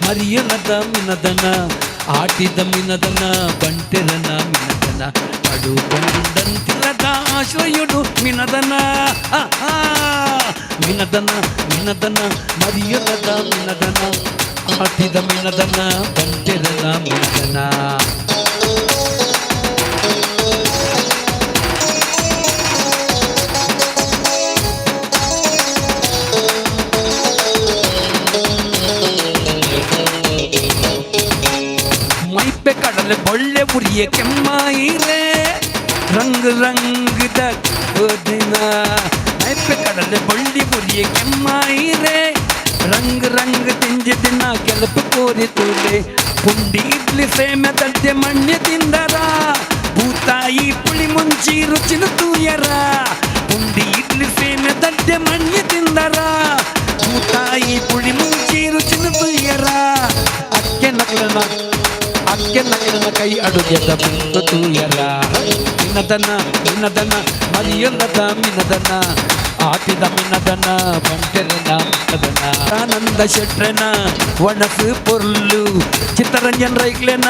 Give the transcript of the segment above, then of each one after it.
ಮರಿಯಲದ ಮಿನದನ ಆಟಿದ ಮಿನದನ ಬಂಟೆರನ ಮಿನದನ ಪಡು ಬಂದಂತಿರದ ಆಶ್ರಯುಡು ಮಿನದನ ಆ, ಆ. ಮಿನದನ ಮಿನದನ ಮರಿಯಲದ ಮಿನದನ ಆಟಿದ ಮಿನದನ ಬಂಟೆರನ ಮಿನದನ. ಮೈಪೆ ಕಡಲೆ ಬೊಳ್ಳೆ ಉರಿಯ ಕೆಮ್ಮಾಯಿರೆ ರಂಗ್ ರಂಗದ ದಿನ. ಮೈಪೆ ಕಡಲೆ ಬೊಳ್ಳಿ ಉರಿಯ ಕೆಮ್ಮಾಯಿರೆ ರಂಗ್ ರಂಗ್ ತಿಂಜಿ ದಿನ ಕೆಲಪು ಕೋರಿ ತೂಲೆ. ಪುಂಡಿ ಇಡ್ಲಿ ಸೇಮೆ ತಡ್ಡೆ ಮಣ್ಣೆ ತಿಂದರ ಭೂತಾಯಿ ಪುಳಿ ಮುಂಚಿ ರುಚಿನ ತೂಯರ. ಪುಂಡಿ ಇಡ್ಲಿ ಸೇಮೆ ತಡ್ಡೆ ಮಣ್ಣೆ ತಿಂದರ ಭೂತಾಯಿ ಪುಳಿ ಮುಂಚಿ ರುಚಿನ ತೂಯರ. ಅಕ್ಕೆ ನಕ್ಲನ ಅಕ್ಕೆ ನಕ್ಲನ ಕೈ ಅಡುಗೆದ ಬಿಂದು ತೂಯರ. ಮಿನದನ ಮಿನದನ ಮರಿಯೊಲ್ಲದ ಮಿನದನ ಆಟಿದ ಮಿನದನ ಬಂಟೆರನ ಮಿನದನ. ಆನಂದ ಶೆಟ್ರನ ಒಣಸು ಪೊರ್ಲು, ಚಿತ್ತರಂಜನ್ ರೈಕ್ಲೆನ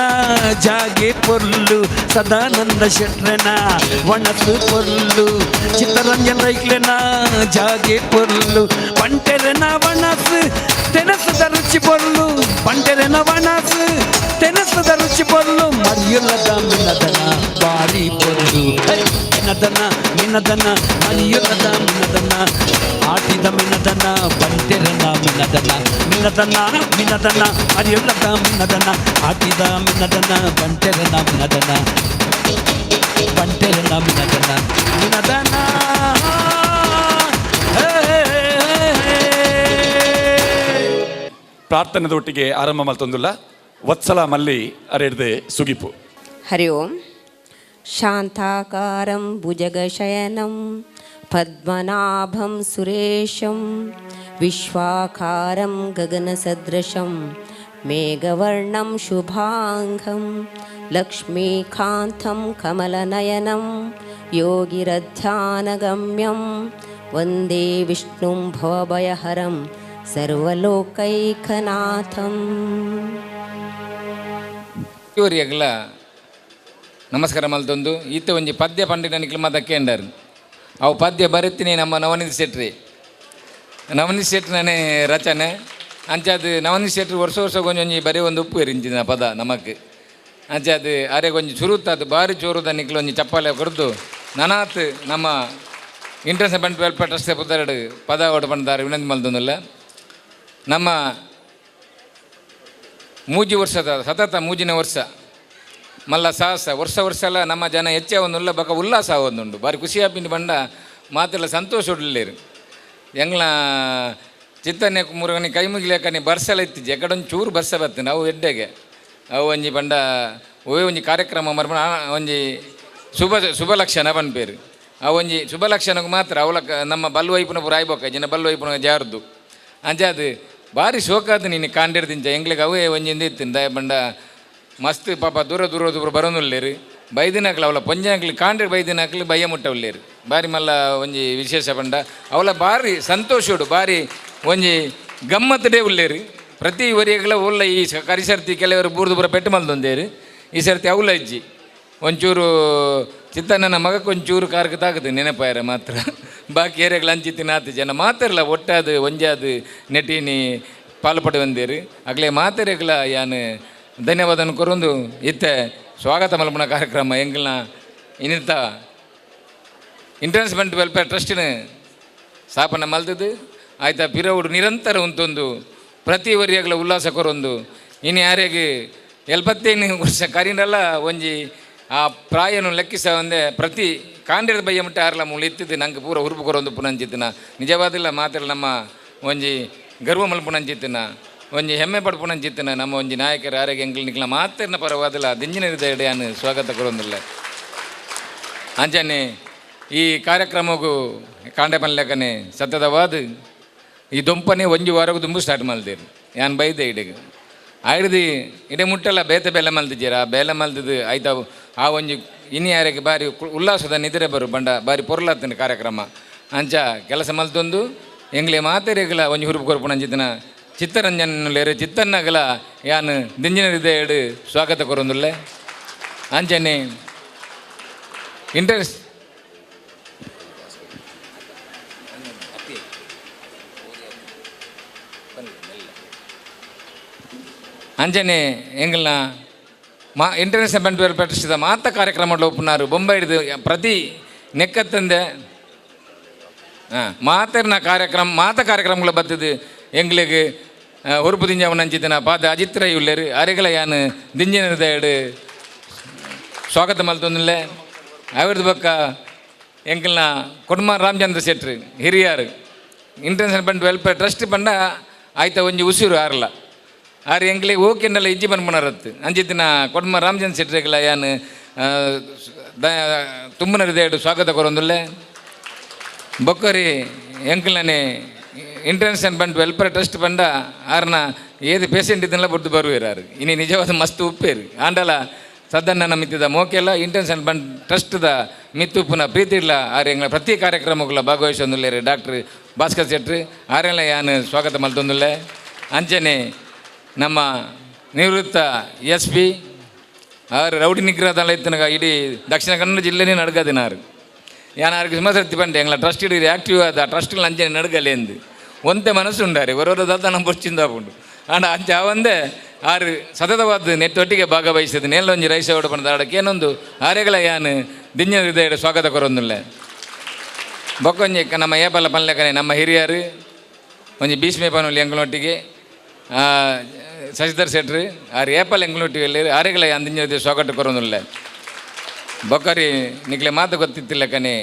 ಜಾಗೆ ಪೊರ್ಲು. ಸದಾನಂದ ಶೆಟ್ರನ ಒಣಸು ಪೊರ್ಲು, ಚಿತ್ತರಂಜನ್ ರೈಕ್ಲೆನ ಜಾಗೆ ಪೊರ್ಲು. ಬಂಟೆರನ ಒಣಸು ತೆನಸದ ರುಚಿ ಪೊರ್ಲು, ಬಂಟೆರನ ಒಣಸು ತೆನಸದ ರುಚಿ ಪೊರ್ಲು. ಮರಿಯೊಲ್ಲದ ಮಿನದನ ಬಾರಿ ಪೊರ್ಲು. ಮಿನದನ ಮಿನದನ ಮರಿಯೊಲ್ಲದ ಮಿನದನ ಆಟಿದ ಮಿನದನ ಬಂಟೆರನ ಮಿನದನ. ಮಿನದನ ಮಿನದನ ಮರಿಯೊಲ್ಲದ ಮಿನದನ ಆಟಿದ ಮಿನದನ ಬಂಟೆರನ ಮಿನದನ, ಬಂಟೆರನ ಮಿನದನ ಮಿನದನ. ಹೇ, ಹೇ, ಹೇ. ಪ್ರಾರ್ಥನೆದೊಟ್ಟಿಗೆ ಆರಂಭ ಮಲ್ತೊಂದುಲ್ಲ ವತ್ಸಲ ಮಲ್ಲಿ ಅರೆಡ್ದೆ ಸುಗಿಪು. ಹರಿ ಓಂ. ಶಾಂತಾಕಾರಂ ಭುಜಗಶಯನಂ ಪದ್ಮನಾಭಂ ಸುರೇಶಂ ವಿಶ್ವಾಕಾರಂ ಗಗನಸದೃಶಂ ಮೇಘವರ್ಣಂ ಶುಭಾಂಗಂ ಲಕ್ಷ್ಮೀಕಾಂತಂ ಕಮಲನಯನಂ ಯೋಗಿರಧ್ಯಾನಗಮ್ಯಂ ವಂದೇ ವಿಷ್ಣುಂ ಭವಭಯಹರಂ ಸರ್ವಲೋಕೈಕನಾಥಂ. ಇವರಿಗೆಲ್ಲ ನಮಸ್ಕಾರ ಮಲ್ತೊಂದು. ಈತ ಒಂಜಿ ಪದ್ಯ ಪಂಡಿನ ನಿಕ್ಲು ಮದಕ್ಕೆ ಅವು ಪದ್ಯ ಬರೆತೀನಿ ನಮ್ಮ ನವನೀತ್ ಶೆಟ್ರಿ. ನವನೀತ್ ಶೆಟ್ಟಿ ರಚನೆ. ಅಂಚಾದ ನವನೀತ್ ಶೆಟ್ರಿ ವರ್ಷ ವರ್ಷ ಒಂಜೊಂಜಿ ಬರೀ ಒಂದು ಉಪ್ಪು ಇಂಚಿನ ಪದ ನಮಕ್. ಅಂಚಾದ ಅರೆ ಒಂಜಿ ಚುರುತ್ತದು ಬಾರಿ ಚೋರುದ ನಿಕ್ಲು ಒಂಜಿ ಚಪ್ಪಾಳೆ ಕೊರ್ದು ನನಾತ್ ನಮ್ಮ ಇಂಟರ್ನ್ಯಾಷನಲ್ ಬಂಟ್ ವೆಲ್ಫೇರ್ ಟ್ರಸ್ಟ್ ಪುದರ್ಡ್ ಪದ ಓಡ ಪಂದಾರೆ ವಿನಂತಿ ಮಲ್ತೊಂದುಲ್ಲ. ನಮ್ಮ ಮೂಜಿ ವರ್ಷದ ಸತತ ಮೂಜಿನ ವರ್ಷ ಮಲ್ಲ ಸಾಹಸ ವರ್ಷ ವರ್ಷ ಎಲ್ಲ ನಮ್ಮ ಜನ ಹೆಚ್ಚೆ ಒಂದುಲ್ಲ ಬಕ ಉಲ್ಲಾಸ ಒಂದುಂಡು. ಬಾರಿ ಖುಷಿ ಆಪಿಂಡಿ ಬಂಡ ಮಾತೆಲ್ಲ ಸಂತೋಷ ಉಡ್ಲೇರು. ಎಂಗ್ಲ ಚಿತ್ತನೆ ಮುರುಗನಿ ಕೈ ಮುಗಿಲೇಕನಿ ಬರ್ಸಲ ಇತ್ತಿಜ್ಜಿ ಎಕಡೊಂದು ಚೂರು ಬರ್ಸ ಬರ್ತೇನೆ ಅವು ಎಡ್ಡೆಗೆ ಅವು ಒಂಜಿ ಬಂಡ ಒವೇ ಒಂಜಿ ಕಾರ್ಯಕ್ರಮ ಮರ್ಮ ಒಂಜಿ ಶುಭ ಶುಭ ಲಕ್ಷಣ ಪನ್ಪೇರು. ಆ ಒಂಜಿ ಶುಭ ಲಕ್ಷಣಕ್ಕೆ ಮಾತ್ರ ಅವಲ ನಮ್ಮ ಬಲ್ಲು ವೈಪುನ ಪೂರ ಆಯ್ಬೋಕ ಜನ ಬಲ್ಲು ವೈಪುನ ಜಾರ್ದು. ಅಂಚಾದ ಭಾರಿ ಶೋಕಾದ ನೀನು ಕಾಂಡಿರ್ದಿಂಚ ಎಂಗ್ಲಿಗೆ ಅವೇ ಒಂಜಿಂದ ಇತ್ತಿನ ದಯ ಬಂಡ ಮಸ್ತ್ ಪಾಪ ದೂರ ದೂರ ದೂರ ಬರೋನುಲ್ಲೇರು ಬೈದಿನಾಕ್ಲು ಅವಲ ಪೊಂಜಾಕ್ಲು ಕಾಂಡ್ರೆ ಬೈದಿನಾಕ್ಲು ಬಯ್ಯ ಮುಟ್ಟವುಲ್ಲೇರು. ಬಾರಿ ಮಲ್ಲ ಒಂಜಿ ವಿಶೇಷ ಪಂಡ ಅವಲ ಬಾರಿ ಸಂತೋಷುಡು ಬಾರಿ ಒಂಜಿ ಗಮ್ಮತ್ತಡೇ ಉಲ್ಲೇರು. ಪ್ರತಿ ವರಿಯಗಳ ಉಲ್ಲ ಈ ಕರಿಸರ್ತಿ ಕೆಲವರು ಬೂರ್ದು ಪೂರ ಪೆಟ್ಟು ಮಲ್ದೊಂದೇರು. ಈ ಸರ್ತಿ ಅವಲ ಇಜ್ಜಿ ಒಂಚೂರು ಚಿತ್ತಣ್ಣನ ಮಗಕ್ಕೆ ಒಂಚೂರು ಕಾರ್ಕ ತಾಕದು ನೆನಪಾಯರ ಮಾತ್ರ. ಬಾಕಿ ಏರಿಯಾಗಳ ಅಂಚಿತ್ತಿನ ಆತು ಜನ ಮಾತಾರಲ್ಲ ಒಟ್ಟಾದು ಒಂಜಾದು ನೆಟಿನಿ ಪಾಲ್ಪಡೆ ಬಂದೇರು. ಅಗಲೇ ಮಾತೆರೆಗಳ ಯಾನ್ ಧನ್ಯವಾದ ಕೊರೊಂದು ಇತ್ತೆ ಸ್ವಾಗತ ಮಲ್ಪುನ ಕಾರ್ಯಕ್ರಮ ಎಂಗ್ಲನ ಇನ್ನಿತ ಇಂಟರ್ನ್ಯಾಷನಲ್ ವೆಲ್ಫೇರ್ ಟ್ರಸ್ಟಿನ ಸ್ಥಾಪನೆ ಮಲ್ತದ್ದು ಆಯ್ತಾ ಪಿರವುಡು ನಿರಂತರ ಉಂತೊಂದು ಪ್ರತಿ ವರಿಯಗಳ ಉಲ್ಲಾಸ ಕೊರೊಂದು. ಇನ್ನು ಯಾರಿಗೆ ಎಲ್ಪತ್ತೈದು ವರ್ಷ ಕರೀನಲ್ಲ ಒಂಜಿ ಆ ಪ್ರಾಯನು ಲೆಕ್ಕಿಸ ಒಂದೇ ಪ್ರತಿ ಕಾಂಡಿರದ ಬಯ್ಯ ಮುಟ್ಟ ಆರ್ಲ ಮೂಲ ಇತ್ತಿದ್ದು ನಂಗೆ ಪೂರ ಹುರುಪು ಕೊರೊಂದು ಪುನಂಚಿತ್ತಿನ ನಿಜವಾದಿಲ್ಲ ಮಾತ್ರ ನಮ್ಮ ಒಂಜಿ ಗರ್ವ ಮಲ್ಪುನಂಚಿತ್ತಿನ ಒಂಜಿ ಹೆಮ್ಮೆ ಪಡ್ಪುನಂಚಿತ್ತಿನ ನಮ್ಮ ಒಂಜಿ ನಾಯಕರು ಯಾರಿಗೆ ಎಂಗ್ಲ ನಿಕ್ಲ ಮಾತಿನ ಪರವಾದಿಲ್ಲ ದಿಂಜಿನ ಹೃದಯ ಸ್ವಾಗತ ಕೊರೊಂದಿಲ್ಲ. ಅಂಚನೆ ಈ ಕಾರ್ಯಕ್ರಮಗೂ ಕಾಂಡೆ ಪನ್ಲೆಕ್ಕನೆ ಸತತವಾದ ಈ ದೊಂಪನೆ ಒಂಜಿ ವಾರಗೂ ದುಂಬು ಸ್ಟಾರ್ಟ್ ಮಲ್ದೇರು. ಯಾನ್ ಬೈದೆ ಇಡೆಗ್ ಆಯ್ದು ಇಡೆ ಮುಟ್ಟಲ್ಲ ಬೇತೆ ಬೇಲೆ ಮಲ್ದಿದ್ದೀರ. ಆ ಬೇಲೆ ಮಲ್ದಿದ್ದು ಆಯ್ತಾ ಆ ಒಂಜಿ ಇನಿ ಯಾರಿಗೆ ಬಾರಿ ಉಲ್ಲಾಸದ ನಿದ್ರೆ ಬರು ಬಂಡ ಬಾರಿ ಪೊರ್ಲಾತನ ಕಾರ್ಯಕ್ರಮ. ಅಂಚ ಕೆಲಸ ಮಲ್ತೊಂದು ಎಂಗ್ಲೆ ಮಾತೆರೆಗ್ಲ ಒಂಜಿ ಹುರುಪು ಕೊರ್ಪುನಂಚಿತ್ತಿನ Chittaranjan ಲೇರು ಚಿತ್ತನ್ನಗಲ ಯಾನ್ ದಿಂಜಿನ ಹೃದಯಡು ಸ್ವಾಗತ ಕೊರೊಂದುಲ್ಲೆ. ಅಂಚನೆ ಇಂಟರ್ಸ್ ಅಂಚನೆ ಎಂಗಲ್ನ ಮಾ ಇಂಟರ್ನ್ಯಾಷನಲ್ ಬಂಟ್ ವೆಲ್ಫೇರ್ ಟ್ರಸ್ಟ್ದ ಮಾತ ಕಾರ್ಯಕ್ರಮ ಒಪ್ಪುನಾರು ಬೊಂಬೈ ಹಿಡಿದು ಪ್ರತಿ ನೆಕ್ಕತ್ತಂದೆ ಮಾತೆರ್ನ ಕಾರ್ಯಕ್ರಮ ಮಾತ ಕಾರ್ಯಕ್ರಮಗಳ ಬರ್ತದೆ ಎಂಗ್ಲಿಗೆ ಉರುಪು ದಿಂಜವನ ಅಂಚಿತನ ಪಾದ ಅಜಿತ್ ರೈ ಉಲ್ಲೇರು ಅರೆಗಳ ಯಾನ್ ದಿಂಜಿನ ಹೃದಯಡು ಸ್ವಾಗತ ಮಲ್ತೊಂದುಲ್ಲೆ. ಅವ್ರದ್ದು ಬೊಕ್ಕ ಎಂಕಲ್ನ ಕೊಡ್ಮ ರಾಮಚಂದ್ರ ಶೆಟ್ರು ಹಿರಿಯಾರು international Bunt welfare trust ಪಂಡ ಆಯ್ತ ಒಂಜಿ ಉಸಿರು ಆರ್ಲ ಆರು ಎಂಕ್ಲೆ ಓಕೆಂಡಲ್ಲ ಇಜ್ಜಿ ಪನ್ಪುನರತ್ತು ಅಂಚಿತ್ತಿನ ಕೊಡ್ಮ ರಾಮಚಂದ್ರ ಶೆಟ್ರಿಗಳ ಯಾನ್ ತುಂಬನ ಹೃದಯಡು ಸ್ವಾಗತ ಕೊರೊಂದುಲ್ಲೆ. ಬೊಕ್ಕರಿ ಎಂಕ್ಲನೆ international Bunt welfare trust ಪಂಡ ಆರ್ನ ಏದು ಪೇಷೆಂಟ್ ಇದನ್ನೆಲ್ಲ ಬುಡ್ದು ಬರುವೇರಾರು ಇನಿ ನಿಜವಾದ ಮಸ್ತ್ ಉಪ್ಪೇರು ಆಂಡಲ ಸದನ್ನ ಮಿತ್ತಿದ ಮೋಕೆಲ್ಲ ಇಂಟರ್ನ್ಯಾಷನಲ್ ಬಂಟ್ ಟ್ರಸ್ಟ್ದ ಮಿತ್ತುಪ್ಪುನ ಪ್ರೀತಿ ಇಲ್ಲ ಆರು ಎಂಗ್ಲ ಪ್ರತಿ ಕಾರ್ಯಕ್ರಮಗಳ ಭಾಗವಹಿಸೊಂದುಲ್ಲೇರು ಡಾಕ್ಟ್ರ್ ಭಾಸ್ಕರ್ ಶೆಟ್ರು ಆರೆಲ್ಲ ಯಾನ್ ಸ್ವಾಗತ ಮಲ್ತೊಂದುಲ್ಲೆ. ಅಂಚನೆ ನಮ್ಮ ನಿವೃತ್ತ ಎಸ್ ಪಿ ಆರು ರೌಡಿ ನಿಗ್ರಹದಲ್ಲ ಇತ್ತನಗ ಇಡೀ ದಕ್ಷಿಣ ಕನ್ನಡ ಜಿಲ್ಲೆನೇ ನಡ್ಗದಿನಾರು ಯಾನ್ ಆರ್ಗೆ ಸುಮಾರು ಪಂಡೆ ಎಂಗ್ಲ ಟ್ರಸ್ಟ್ ಇಡೀ ಆ್ಯಕ್ಟಿವ್ ಆದ ಟ್ರಸ್ಟ್ ಅಂಚನೆ ನಡ್ಗಲೇಂದು ಒಂತೆ ಮನಸ್ಸು ಉಂಡಾರಿ ಹೊರವರ ದಾತ ನಮ್ಮ ಬೊಚ್ಚಿಂದ ಉಂಡು ಆಂಡ ಅಂಚ ಒಂದೇ ಆರು ಸತತವಾದ ನೆಟ್ಟೊಟ್ಟಿಗೆ ಭಾಗವಹಿಸಿದ ನೇಲೊಂಜಿ ರೈಸ ಓಡ ಪಂಡ ಆಡಕ್ಕೆ ಏನೊಂದು ಆರೆಗಳ ಯಾನ್ ದಿಂಜಿನ ಹೃದಯ ಸ್ವಾಗತ ಕೊರೊಂದುಲ್ಲೆ. ಬೊಕ್ಕೊಂಜಿ ನಮ್ಮ ಏಪಲ್ಲ ಪನ್ಲೆಕನೆ ನಮ್ಮ ಹಿರಿಯರು ಒಂಜಿ ಭೀಷ್ಮೆ ಪನೊಲಿ ಎಂಗ್ಲೊಟ್ಟಿಗೆ ಶಶಿಧರ್ ಶೆಟ್ರು ಆರು ಏಪಲ್ ಎಂಗ್ಲೊಟ್ಟಿಗೆ ಎಲ್ಲೇರು ಆರೆಗಳ ಯಾನ್ ದಿಂಜಿನ ಹೃದಯ ಸ್ವಾಗತ ಕೊರೊಂದುಲ್ಲೆ. ಬೊಕ್ಕರಿ ನಿಕ್ಲೆ ಮಾತು ಗೊತ್ತಿತ್ತಿಲ್ಲ ಕನೆ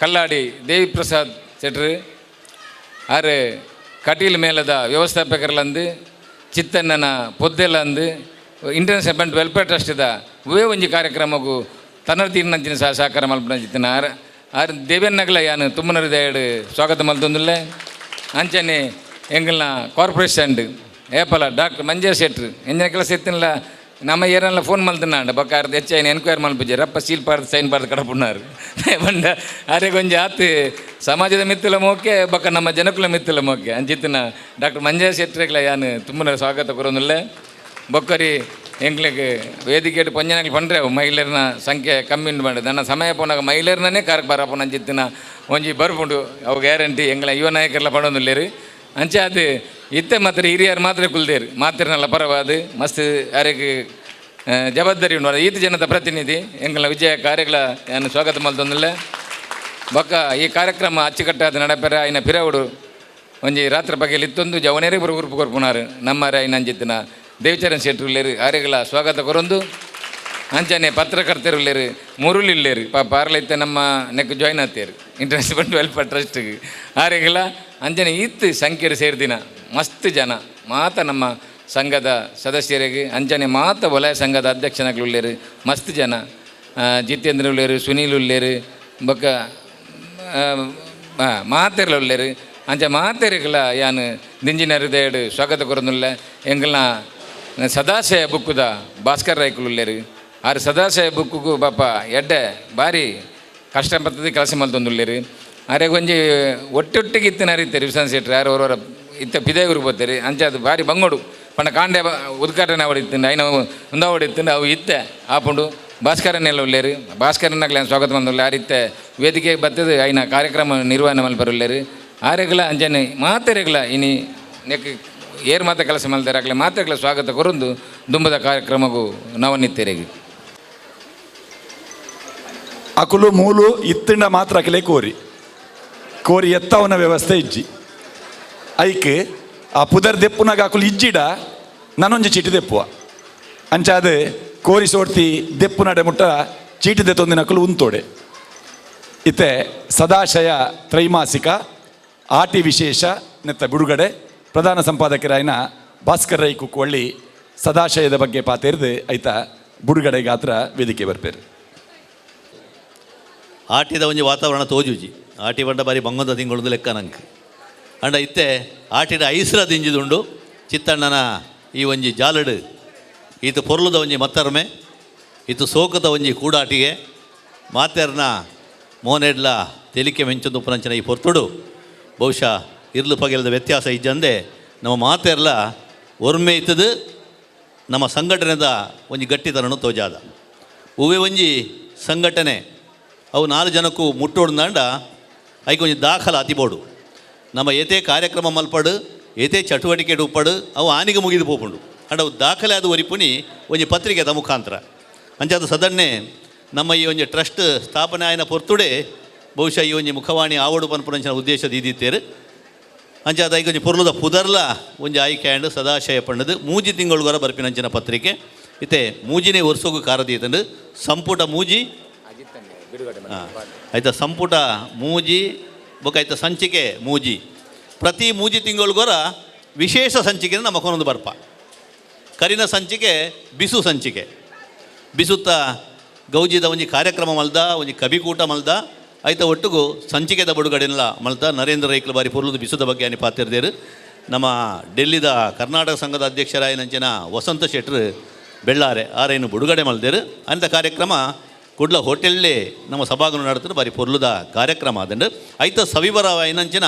ಕಲ್ಲಾಡಿ ದೇವಿ ಪ್ರಸಾದ್ ಶೆಟ್ರು ಆರು ಕಟೀಲ್ ಮೇಲದ ವ್ಯವಸ್ಥಾಪಕರ್ಲಂದು ಚಿತ್ತಣ್ಣನ ಪೊದ್ದೆಲಂದು international Bunt welfare ಟ್ರಸ್ಟ್ದ ಉವೇ ಒಂಜಿ ಕಾರ್ಯಕ್ರಮಕ್ಕೂ ತನ್ನರ್ ತೀರ್ನಂಚಿನ ಸಹಕಾರ ಮಲ್ಪನ ಚಿತ್ತನ ಆರ್ ಆರ್ ದೇವೇನ್ನಗಲ ಯಾನ್ ತುಂಬನ ಹೃದಯಡು ಸ್ವಾಗತ ಮಲ್ತೊಂದುಲ್ಲೆ. ಅಂಚನೆ ಎಂಗಲ್ನ ಕಾರ್ಪೊರೇಷನ್ ಏಪಲ ಡಾಕ್ಟರ್ ಮಂಜೇಶ್ ಶೆಟ್ರು ಎಂಜಿನ ಕೆಲಸ ಇತ್ತಿನಲ್ಲ ನಮ್ಮ ಏರಲ್ಲ ಫೋನ್ ಮಲ್ತನಾಂಡ ಬೊಕ್ಕ ಅರ್ಧ ಹೆಚ್ಚಾಯಿನ ಎನ್ಕ್ವೈರ್ ಮಲ್ಪುಜೆ ರಪ್ಪ ಸೀಲ್ ಪಾರ್ದು ಸೈನ್ ಪಾರ್ದು ಕಡಪುಣ್ಣಾರು ಬಂಡ ಅರೆ ಕೊಂಚ ಆತು ಸಮಾಜದ ಮಿತ್ತಲ ಮೋಕೆ ಬೊಕ್ಕ ನಮ್ಮ ಜನಕುಲ ಮಿತ್ತಲ ಮೋಕೆ ಅಂಚಿತ್ತಿನ ಡಾಕ್ಟರ್ ಮಂಜೇಶ್ ಶೆಟ್ರೆಗ್ಲ ಯಾನ್ ತುಂಬನ ಸ್ವಾಗತ ಕೊರೊಂದುಲ್ಲೆ. ಬೊಕ್ಕರಿ ಎಂಕ್ಲೆಗ್ ವೇದಿಕೆ ಪಂಜನಾಗ್ಲು ಪಂಡ್ರೆ ಮಹಿಳೆಯರ್ನ ಸಂಖ್ಯೆ ಕಮ್ಮಿ ಉಂಡು ಮಾಡಿ ನನ್ನ ಸಮಯ ಪೋನಾಗ ಮಹಿಳೆಯರ್ನೇ ಕಾರ್ಕ್ ಬರಪುನ ಅಂಚಿತ್ತಿನ ಒಂಜಿ ಬರ್ಪುಂಡು ಅವು ಗ್ಯಾರಂಟಿ ಎಂಗ್ಲ ಯುವ ನಾಯಕರ್ಲ ಪಡೊಂದುಲ್ಲೇರು. ಅಂಚೆ ಅದು ಇತ್ತೆ ಮಾತ್ರ ಹಿರಿಯರು ಮಾತ್ರ ಕುಲ್ದೇರು ಮಾತ್ರನಲ್ಲ ಪರವಾದ ಮಸ್ತ್ ಅರೆಗ್ ಜವಾಬ್ದಾರಿ ಉಂಡು ಈತ ಜನದ ಪ್ರತಿನಿಧಿ ಎಂಗ್ಲ ವಿಜಯ ಕಾರ್ಯಗಳ ಯಾನ್ ಸ್ವಾಗತ ಮಲ್ತೊಂದುಲ್ಲೆ. ಬೊಕ್ಕ ಈ ಕಾರ್ಯಕ್ರಮ ಅಚ್ಚುಕಟ್ಟಾದ ನಡಪೆರ ಆಯ್ನ ಪಿರವುಡು ಒಂಜಿ ರಾತ್ರಿ ಬಗೆಯಲ್ಲಿ ಇತ್ತೊಂದು ಜವನೇರೇ ಬರು ಉರುಪು ಕೊರ್ಪುನಾರು ನಮ್ಮ ಆಯ್ನ ಅಂಚಿತ್ತಿನ ದೇವಚರಣ್ ಶೆಟ್ರು ಉಲ್ಲೇರು ಆರೆಗಳ ಸ್ವಾಗತ ಕೊರೊಂದು. ಅಂಚನೆ ಪತ್ರಕರ್ತರು ಉಲ್ಲೇರು ಮುರುಳಿ ಉಲ್ಲೇರು ಪಾಪ ಆರ್ಲ ಇತ್ತೆ ನಮ್ಮ ನೆಕ್ ಜಾಯ್ನ್ ಆತೇರು international Bunt welfare ಟ್ರಸ್ಟ್ಗೆ ಆರೆಗಳ ಅಂಚನೆ ಇತ್ತು ಸಂಖ್ಯೆ ಸೇರ್ದಿನ ಮಸ್ತ್ ಜನ ಮಾತ ನಮ್ಮ ಸಂಘದ ಸದಸ್ಯರಿಗೆ ಅಂಚನೆ ಮಾತ ವಲಯ ಸಂಘದ ಅಧ್ಯಕ್ಷನಾಗ್ಲು ಉಲ್ಲೇರು ಮಸ್ತ್ ಜನ ಜಿತೇಂದ್ರ ಉಲ್ಲೇರು ಸುನೀಲ್ ಉಲ್ಲೇರು ಬೊಕ್ಕ ಮಾತೆರ್ಲ ಉಲ್ಲೇರು ಅಂಚೆ ಮಾತೆರಿಗಳ ಯಾನ್ ದಿಂಜಿನ ಹೃದಯಡು ಸ್ವಾಗತ ಕೊರೊಂದುಲ್ಲೆ. ಎಂಗಲ್ನ ಸದಾಶಯ ಬುಕ್ಕುದ ಭಾಸ್ಕರ್ ರೈಕುಲು ಉಲ್ಲೇರು ಆರು ಸದಾಶಯ ಬುಕ್ಕುಗು ಪಾಪ ಎಡ್ಡೆ ಭಾರಿ ಕಷ್ಟ ಬರ್ತದೆ ಕೆಲಸ ಮಲ್ತೊಂದುಲ್ಲೇರು. ಆರೆ ಒಂಜಿ ಒಟ್ಟೊಟ್ಟಿಗೆ ಇತ್ತಿನ ರೀತಿಯರು ವಿಶ್ವನಾಥ್ ಶೆಟ್ರು ಯಾರು ಅವರವರ ಇತ್ತ ಪಿದೆಗುರು ಬೋತಾರೆ ಅಂಚೆ ಅದು ಭಾರಿ ಬಂಗೋಡು ಪಂಡ ಕಾಂಡೆ ಉದ್ಘಾಟನೆ ಅವಡಿತ್ತಿಂಡ ಐನ ಉಂದಾವಡಿತ್ತಿಂಡ ಅವು ಇತ್ತೆ ಆಪುಂಡು ಭಾಸ್ಕರನೆಲ್ಲ ಉಲ್ಲೇರು ಭಾಸ್ಕರನಾಗ್ಲೆ ಸ್ವಾಗತ ಬಂದುಲ್ಲೆ ಆ ರೀತಿ ವೇದಿಕೆ ಬರ್ತದೆ ಐನ ಕಾರ್ಯಕ್ರಮ ನಿರ್ವಹಣೆ ಮಲ್ಪರುಲ್ಲೇರು ಆರೆಗಳ ಅಂಚನೆ ಮಾತೆರೆಗಳ ಇನಿ ನೆಕ್ ಏರ್ ಮಾತ ಕೆಲಸ ಮಲ್ತಾರಾಗಲಿ ಮಾತೆಗಳ ಸ್ವಾಗತ ಕೊರೊಂದು ದುಂಬದ ಕಾರ್ಯಕ್ರಮಗೂ ನವನಿತ್ತೆರೆಗೆ. ಅಕುಲು ಮೂಲು ಇತ್ತಿಂಡ ಮಾತ್ರ ಅಕಲೆ ಕೋರಿ ಕೋರಿ ಎತ್ತವನ ವ್ಯವಸ್ಥೆ ಇಜ್ಜಿ ಐಕ್ ಆ ಪುದರ್ ದೆಪ್ಪುನಾಗ ಅಕುಲು ಇಜ್ಜಿಡ ನಾನೊಂಜಿ ಚೀಟಿ ದೆಪ್ಪುವ ಅಂಚಾದ ಕೋರಿ ಸೋಡ್ತಿ ದೆಪ್ಪು ನಡೆ ಮುಟ್ಟ ಚೀಟಿ ದೆತ್ತೊಂದಿನ ಅಕುಲು ಉಂತೋಡೆ. ಇತ್ತೆ ಸದಾಶಯ ತ್ರೈಮಾಸಿಕ ಆಟಿ ವಿಶೇಷ ನೆತ್ತ ಬಿಡುಗಡೆ ಪ್ರಧಾನ ಸಂಪಾದಕರಾಯನ ಭಾಸ್ಕರ್ ರೈ ಕುಕ್ವಳ್ಳಿ ಸದಾಶಯದ ಬಗ್ಗೆ ಪಾತೇರ್ದು ಐತ ಬುಡುಗಡೆ ಗಾತ್ರ ವೇದಿಕೆ ಬರ್ಪೇರು. ಆಟಿದ ಒಂಜಿ ವಾತಾವರಣ ತೋಜುಜಿ ಆಟಿ ಬಂಡ ಬಾರಿ ಬಂಗೊಂದ ತಿಂಗಳದು ಲೆಕ್ಕ ನಂಗೆ ಅಂಡ ಇತ್ತೆ ಆಟಿಡ ಐಸ್ರ ದಿಂಜಿದುಂಡು ಚಿತ್ತಣ್ಣನ ಈ ಒಂಜಿ ಜಾಲಡು ಈತ ಪೊರ್ಲುದ ಒಂಜಿ ಮತ್ತರ್ಮೆ ಇತ್ತು ಸೋಕದ ಒಂಜಿ ಕೂಡಾಟಿಗೆ ಮಾತೆರ್ನ ಮೋನೆಡ್ಲ ತೆಲಿಕೆ ಮೆಂಚೊಂದು ಉಪನಂಚನ ಈ ಪೊರ್ತುಡು ಬಹುಶಃ ಇರ್ಲು ಪಗೆಲದ ವ್ಯತ್ಯಾಸ ಇಜ್ಜಂದೆ ನಮ್ಮ ಮಾತೆರ್ಲ ಒರ್ಮೆ ಇತ್ತದು ನಮ್ಮ ಸಂಘಟನೆದ ಒಂಜಿ ಗಟ್ಟಿತನನು ತೋಜಾದ. ಒವ್ವೆ ಒಂಜಿ ಸಂಘಟನೆ ಅವು 4 ಜನಕ್ಕೂ ಮುಟ್ಟೋಡ್ದಾಂಡ ಐಕ್ ಒಂಜಿ ದಾಖಲಾತಿ ಬೋಡು. ನಮ್ಮ ಏತೇ ಕಾರ್ಯಕ್ರಮ ಮಲ್ಪಡು, ಏತೇ ಚಟುವಟಿಕೆ ಉಪ್ಪಡು, ಅವು ಆನಿಗೆ ಮುಗಿದು ಪೋಪುಂಡು. ಅಂಡ ಅವು ದಾಖಲೆ ಅದು ಒರಿಪುನಿ ಒಂಜಿ ಪತ್ರಿಕೆದ ಮುಖಾಂತರ. ಅಂಚಾದ ಸದನ್ನೇ ನಮ್ಮ ಈ ಒಂಜಿ ಟ್ರಸ್ಟ್ ಸ್ಥಾಪನೆ ಆಯಿನ ಪೊರ್ತುಡೆ ಬಹುಶಃ ಈ ಒಂಜಿ ಮುಖವಾಣಿ ಆವಡು ಪನ್ಪುನಂಚಿನ ಉದ್ದೇಶ ದೀದಿತ್ತೇರು. ಅಂಚಾದ ಐಕ್ ಒಂಜಿ ಪೊರ್ಲುದ ಪುದರ್ಲ ಒಂಜಿ ಆಯ್ಕೆ ಆಂಡ್ ಸದಾಶಯ ಪಂಡದು ಮೂಜಿ ತಿಂಗಳುಗರ ಬರ್ಪಿನಂಚಿನ ಪತ್ರಿಕೆ ಇತ್ತೆ ಮೂಜಿನೇ ವರ್ಷಗೂ ಕಾರದೀತಂಡು. ಸಂಪುಟ ಮೂಜಿ ಆಯ್ತಾ, ಸಂಪುಟ ಮೂಜಿ ಬೊಕ ಆಯ್ತ ಸಂಚಿಕೆ ಮೂಜಿ, ಪ್ರತಿ ಮೂಜಿ ತಿಂಗಳುಗರ ವಿಶೇಷ ಸಂಚಿಕೆ ನಮ್ಮ ಕೊನೊಂದು ಬರ್ಪ. ಕರಿನ ಸಂಚಿಕೆ ಬಿಸು ಸಂಚಿಕೆ, ಬಿಸುತ್ತ ಗೌಜಿದ ಒಂಜಿ ಕಾರ್ಯಕ್ರಮ ಮಲ್ದ, ಒಂಜಿ ಕವಿಕೂಟ ಮಲ್ದ, ಆಯ್ತ ಒಟ್ಟುಗು ಸಂಚಿಕೆದ ಬುಡುಗಡೆಲ್ಲ ಮಲ್ತ. ನರೇಂದ್ರ ರೈಕ್ಲ ಬಾರಿ ಪೊರ್ಲುದು ಬಿಸುದ ಬಗ್ಗೆ ಅನಿ ಪಾತಿರ್ದೇರು. ನಮ್ಮ ಡೆಲ್ಲಿದ ಕರ್ನಾಟಕ ಸಂಘದ ಅಧ್ಯಕ್ಷರಾಯನಂಚಿನ ವಸಂತ ಶೆಟ್ರು ಬೆಳ್ಳಾರೆ ಆರೇನು ಬುಡುಗಡೆ ಮಲ್ದೇರು. ಅಂಥ ಕಾರ್ಯಕ್ರಮ ಕುಡ್ಲ ಹೋಟೆಲ್ಲೇ ನಮ್ಮ ಸಭಾಗನು ನಡೆದ್ರೆ ಬಾರಿ ಪೊರ್ಲುದ ಕಾರ್ಯಕ್ರಮ ಅದಂಡು. ಐತ ಸವಿವರವಾಯಿನಂಚಿನ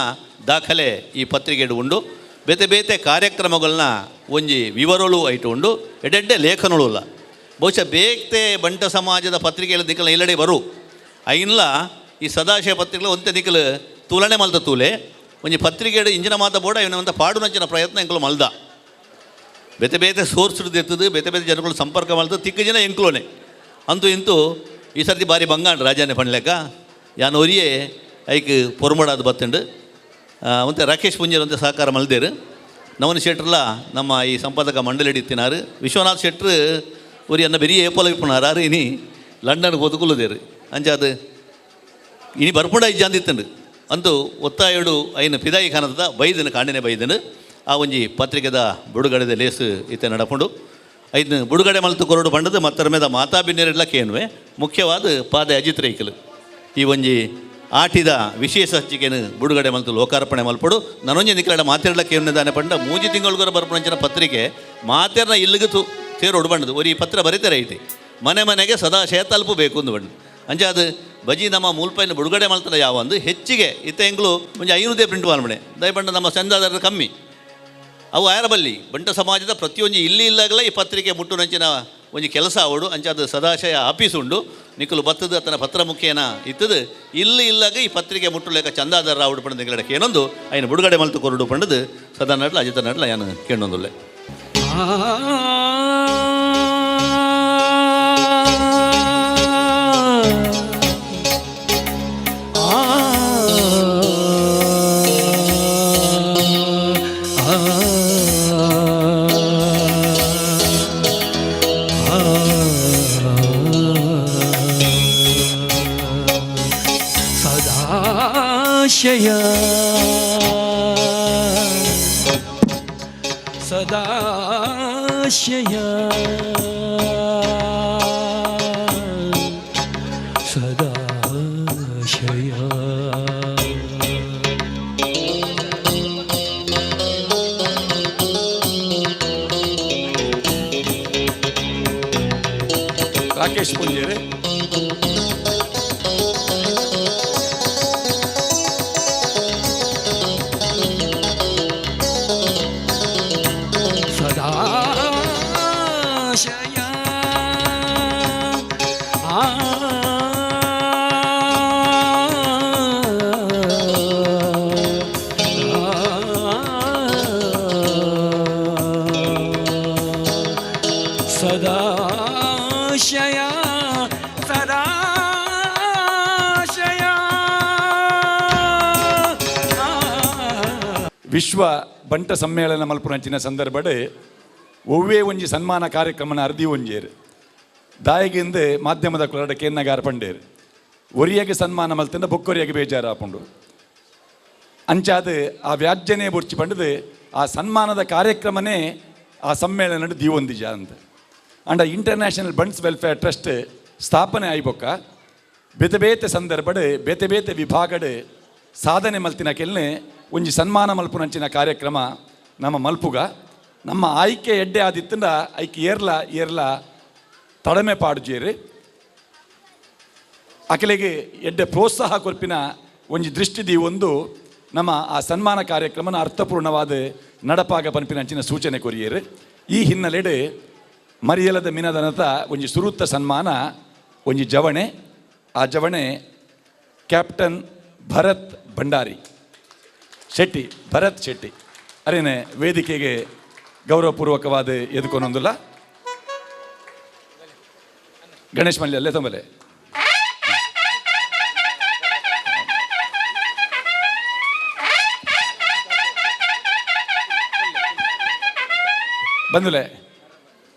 ದಾಖಲೆ ಈ ಪತ್ರಿಕೆಡು ಉಂಡು. ಬೇತೆ ಬೇತೆ ಕಾರ್ಯಕ್ರಮಗಳನ್ನ ಒಂಜಿ ವಿವರಳು ಐಟು ಉಂಡು, ಎಡೆಡ್ಡೆ ಲೇಖನಗಳು. ಬಹುಶಃ ಬೇತೆ ಬಂಟ ಸಮಾಜದ ಪತ್ರಿಕೆಗಳ ದಿಕ್ಕಲ ಇಲ್ಲಡೆ ಬರು ಐನ್ಲ ಈ ಸದಾಶಯ ಪತ್ರಿಕೆಗಳ ಒಂತೆ ದಿಕ್ಕಲು ತೂಲನೆ ಮಲ್ದ ತೂಲೆ ಒಂಜಿ ಪತ್ರಿಕೆಡು ಇಂಜಿನ ಮಾತ ಬೋಡ ಇವನ ಪಾಡುನಂಚಿನ ಪ್ರಯತ್ನ ಎಂಕಲು ಮಲ್ದ. ಬೇತೆ ಬೇತೆ ಸೋರ್ಸ್ ಎತ್ತದು, ಬೇತೆ ಬೇತೆ ಜನಗಳು ಸಂಪರ್ಕ ಮಲ್ದ, ತಿಕ್ಕ ಜನ ಎಂಕ್ಲೋನೆ ಅಂತೂ ಇಂತೂ ಈ ಸರ್ತಿ ಬಾರಿ ಬಂಗಾಂಡ್ ರಾಜಾನೆ ಪಣ್ಲೆಕ್ಕ ಯಾನ್ ಒರಿಯೇ ಐಕ್ ಪೊರ್ಮಡಾದ ಬತ್ತುಂಡು. ಒಂತೆ ರಾಕೇಶ್ ಪುಂಜರ್ ಒಂತೆ ಸಹಕಾರ ಮಲ್ದೇರು. ನವನ್ ಶೆಟ್ರಲ್ಲ ನಮ್ಮ ಈ ಸಂಪಾದಕ ಮಂಡಳಿ ಇತ್ತಿನಾರು. ವಿಶ್ವನಾಥ್ ಶೆಟ್ರು ಒರಿ ಅನ್ನ ಬೆರಿಯ ಏಪೋಲ ಇಪ್ಪುನಾರು ಆರು ಇನಿ ಲಂಡನ್ಗೆ ಒದುಕುಲ್ಲದೇರು. ಅಂಚಾದ ಇನಿ ಬರ್ಪುಂಡ ಇಜ್ಜಾಂದಿತ್ತುಂಡು. ಅಂತೂ ಒತ್ತಾಯಡು ಐನ ಫಿದಾಯಿ ಖಾನದ ಬೈದನು ಕಾಂಡಿನೇ ಬೈದನು. ಆ ಒಂಜಿ ಪತ್ರಿಕೆದ ಬಿಡುಗಡೆದ ಲೇಸು ಇತ್ತೆ ನಡಪುಂಡು. ಐದು ಬುಡುಗಡೆ ಮಲ್ತು ಕೊರಡು ಬಂಡದು ಮತ್ತರ ಮೇದ ಮಾತಾ ಬಿನ್ನೆರೆಲ್ಲ ಕೇನ್ವೆ ಮುಖ್ಯವಾದ ಪಾದೆ ಅಜಿತ್ ರೈಕಲು ಈ ಒಂಜಿ ಆಟಿದ ವಿಶೇಷ ಹಚ್ಚಿಕೆನು ಬುಡುಗಡೆ ಮಲ್ತು ಲೋಕಾರ್ಪಣೆ ಮಲ್ಪಡು. ನನೊಂಜಿ ನಿಕ್ಕಲಡ ಮಾತೆರ್ಲ ಕೇನ್ನಿದ್ದಾನೆ ಪಂಡ ಮೂಜಿ ತಿಂಗಳುಗರ ಬರ್ಪುನಂಚಿನ ಪತ್ರಿಕೆ ಮಾತೆರ್ನ ಇಲ್ಲಿಗೆ ತು ತೇರೋಡು ಬಂಡದು. ಒರಿ ಪತ್ರ ಬರೀತಾರೆ ಐತಿ ಮನೆ ಮನೆಗೆ ಸದಾಶಯ ತಲುಪಬೇಕು ಅಂದು ಬಂಡು. ಅಂಚಾದ ಬಜಿ ನಮ್ಮ ಮೂಲ್ಪೈನ ಬುಡುಗಡೆ ಮಲ್ತದ ಯಾವ ಅಂದು ಹೆಚ್ಚಿಗೆ ಇತ್ತ ಎಂಗ್ಲು ಒಂಜಿ 500 ಪ್ರಿಂಟ್ ಮಾಲ್ಮಣೆ ದಯಪಂಡ ನಮ್ಮ ಚಂದಾದಾರರು ಕಮ್ಮಿ ಅವು ಆಯರಬಲ್ಲಿ ಬಂಟ ಸಮಾಜದ ಪ್ರತಿಯೊಂದು ಇಲ್ಲಿ ಇಲ್ಲಾಗಲ ಈ ಪತ್ರಿಕೆ ಮುಟ್ಟುನಂಚಿನ ಒಂಜಿ ಕೆಲಸ ಅವಡು. ಅಂಚಾದ ಸದಾಶಯ ಆಫೀಸ್ ಉಂಡು ನಿಕ್ಕಲು ಬತ್ತದ ತನ್ನ ಪತ್ರ ಮುಖೇನ ಇತ್ತದು ಇಲ್ಲಿ ಇಲ್ಲಾಗ ಈ ಪತ್ರಿಕೆ ಮುಟ್ಟುಲೇಕ ಚಂದಾದಾರ ಆವಡು ಪಂಡದ ಎಂಗಲಡಕ್ಕೆ ಏನೊಂದು ಐನ ಬುಡುಗಡೆ ಮಲ್ತು ಕೊರಡು ಪಂಡದು ಸದಾ ನಡ್ಲ ಅಜಿತ ನಡ್ಲ ಯಾನು ಕೇಳೊಂದುಲ್ಲೆ. ಸದಾಶಯ ಸದಾಶಯ ಸದಾಶಯ. ರಾಕೇಶ್ ಪುಂಜೇರೆ ಸದಾಶಯ ಆ ಸದಾಶಯ ಸದಾಶಯ. ವಿಶ್ವ ಬಂಟ ಸಮ್ಮೇಳನ ಮಲ್ಪುನಂಚಿನ ಸಂದರ್ಭಡ್ ಒವ್ವೇ ಒಂಜಿ ಸನ್ಮಾನ ಕಾರ್ಯಕ್ರಮನ ಅರ್ದಿ ಒಂಜೇರು ದಾಯಿಗಿಂದ ಮಾಧ್ಯಮದ ಕುಲಡ ಕೇನ್ನಗಾರ ಪಂಡೇರು ಒರಿಯಾಗಿ ಸನ್ಮಾನ ಮಲ್ತಂದ ಬೊಕ್ಕೊರಿಯಾಗಿ ಬೇಜಾರು ಆಪುಂಡು. ಅಂಚಾದ ಆ ವ್ಯಾಜ್ಯನೇ ಬುರ್ಚಿ ಪಂಡದು ಆ ಸನ್ಮಾನದ ಕಾರ್ಯಕ್ರಮನೇ ಆ ಸಮ್ಮೇಳನ ದೀವೊಂದಿಜ ಅಂತ. ಅಂಡ ಇಂಟರ್ನ್ಯಾಷನಲ್ ಬಂಟ್ಸ್ ವೆಲ್ಫೇರ್ ಟ್ರಸ್ಟ್ ಸ್ಥಾಪನೆ ಆಯ್ಬೊಕ್ಕ ಬೇತೆ ಬೇತೆ ಸಂದರ್ಭಡ್ ಬೇತೆ ಬೇತೆ ವಿಭಾಗಡ್ ಸಾಧನೆ ಮಲ್ತಿನ ಕೆಲ್ನೆ ಒಂಜಿ ಸನ್ಮಾನ ಮಲ್ಪುನಂಚಿನ ಕಾರ್ಯಕ್ರಮ ನಮ್ಮ ಮಲ್ಪುಗ. ನಮ್ಮ ಆಯ್ಕೆ ಎಡ್ಡೆ ಆದಿತ್ತಂಡ ಐಕೆ ಏರ್ಲ ಏರ್ಲ ತಡಮೆ ಪಾಡುಜೇರು ಅಕಲೆಗೆ ಎಡ್ಡೆ ಪ್ರೋತ್ಸಾಹ ಕೊರ್ಪಿನ ಒಂಜಿ ದೃಷ್ಟಿ ಒಂದು ನಮ್ಮ ಆ ಸನ್ಮಾನ ಕಾರ್ಯಕ್ರಮನ ಅರ್ಥಪೂರ್ಣವಾದ ನಡಪಾಗ ಪನ್ಪಿನಂಚಿನ ಸೂಚನೆ ಕೊರಿಯೇರು. ಈ ಹಿನ್ನೆಲೆಡು ಮರಿಯಲದ ಮಿನದನತ ಒಂಜಿ ಸುರುತ್ತ ಸನ್ಮಾನ ಒಂಜಿ ಜವಣೆ, ಆ ಜವಣೆ ಕ್ಯಾಪ್ಟನ್ ಭರತ್ ಭಂಡಾರಿ ಶೆಟ್ಟಿ, ಭರತ್ ಶೆಟ್ಟಿ ಅರೇನೆ ವೇದಿಕೆಗೆ ಗೌರವಪೂರ್ವಕವಾದ ಎದುಕೊನೊಂದುಲ್ಲ. ಗಣೇಶ್ ಮಲ್ಯ ಅಲ್ಲೇ ತಂಬಲೆ. ಬಂದುಲೆ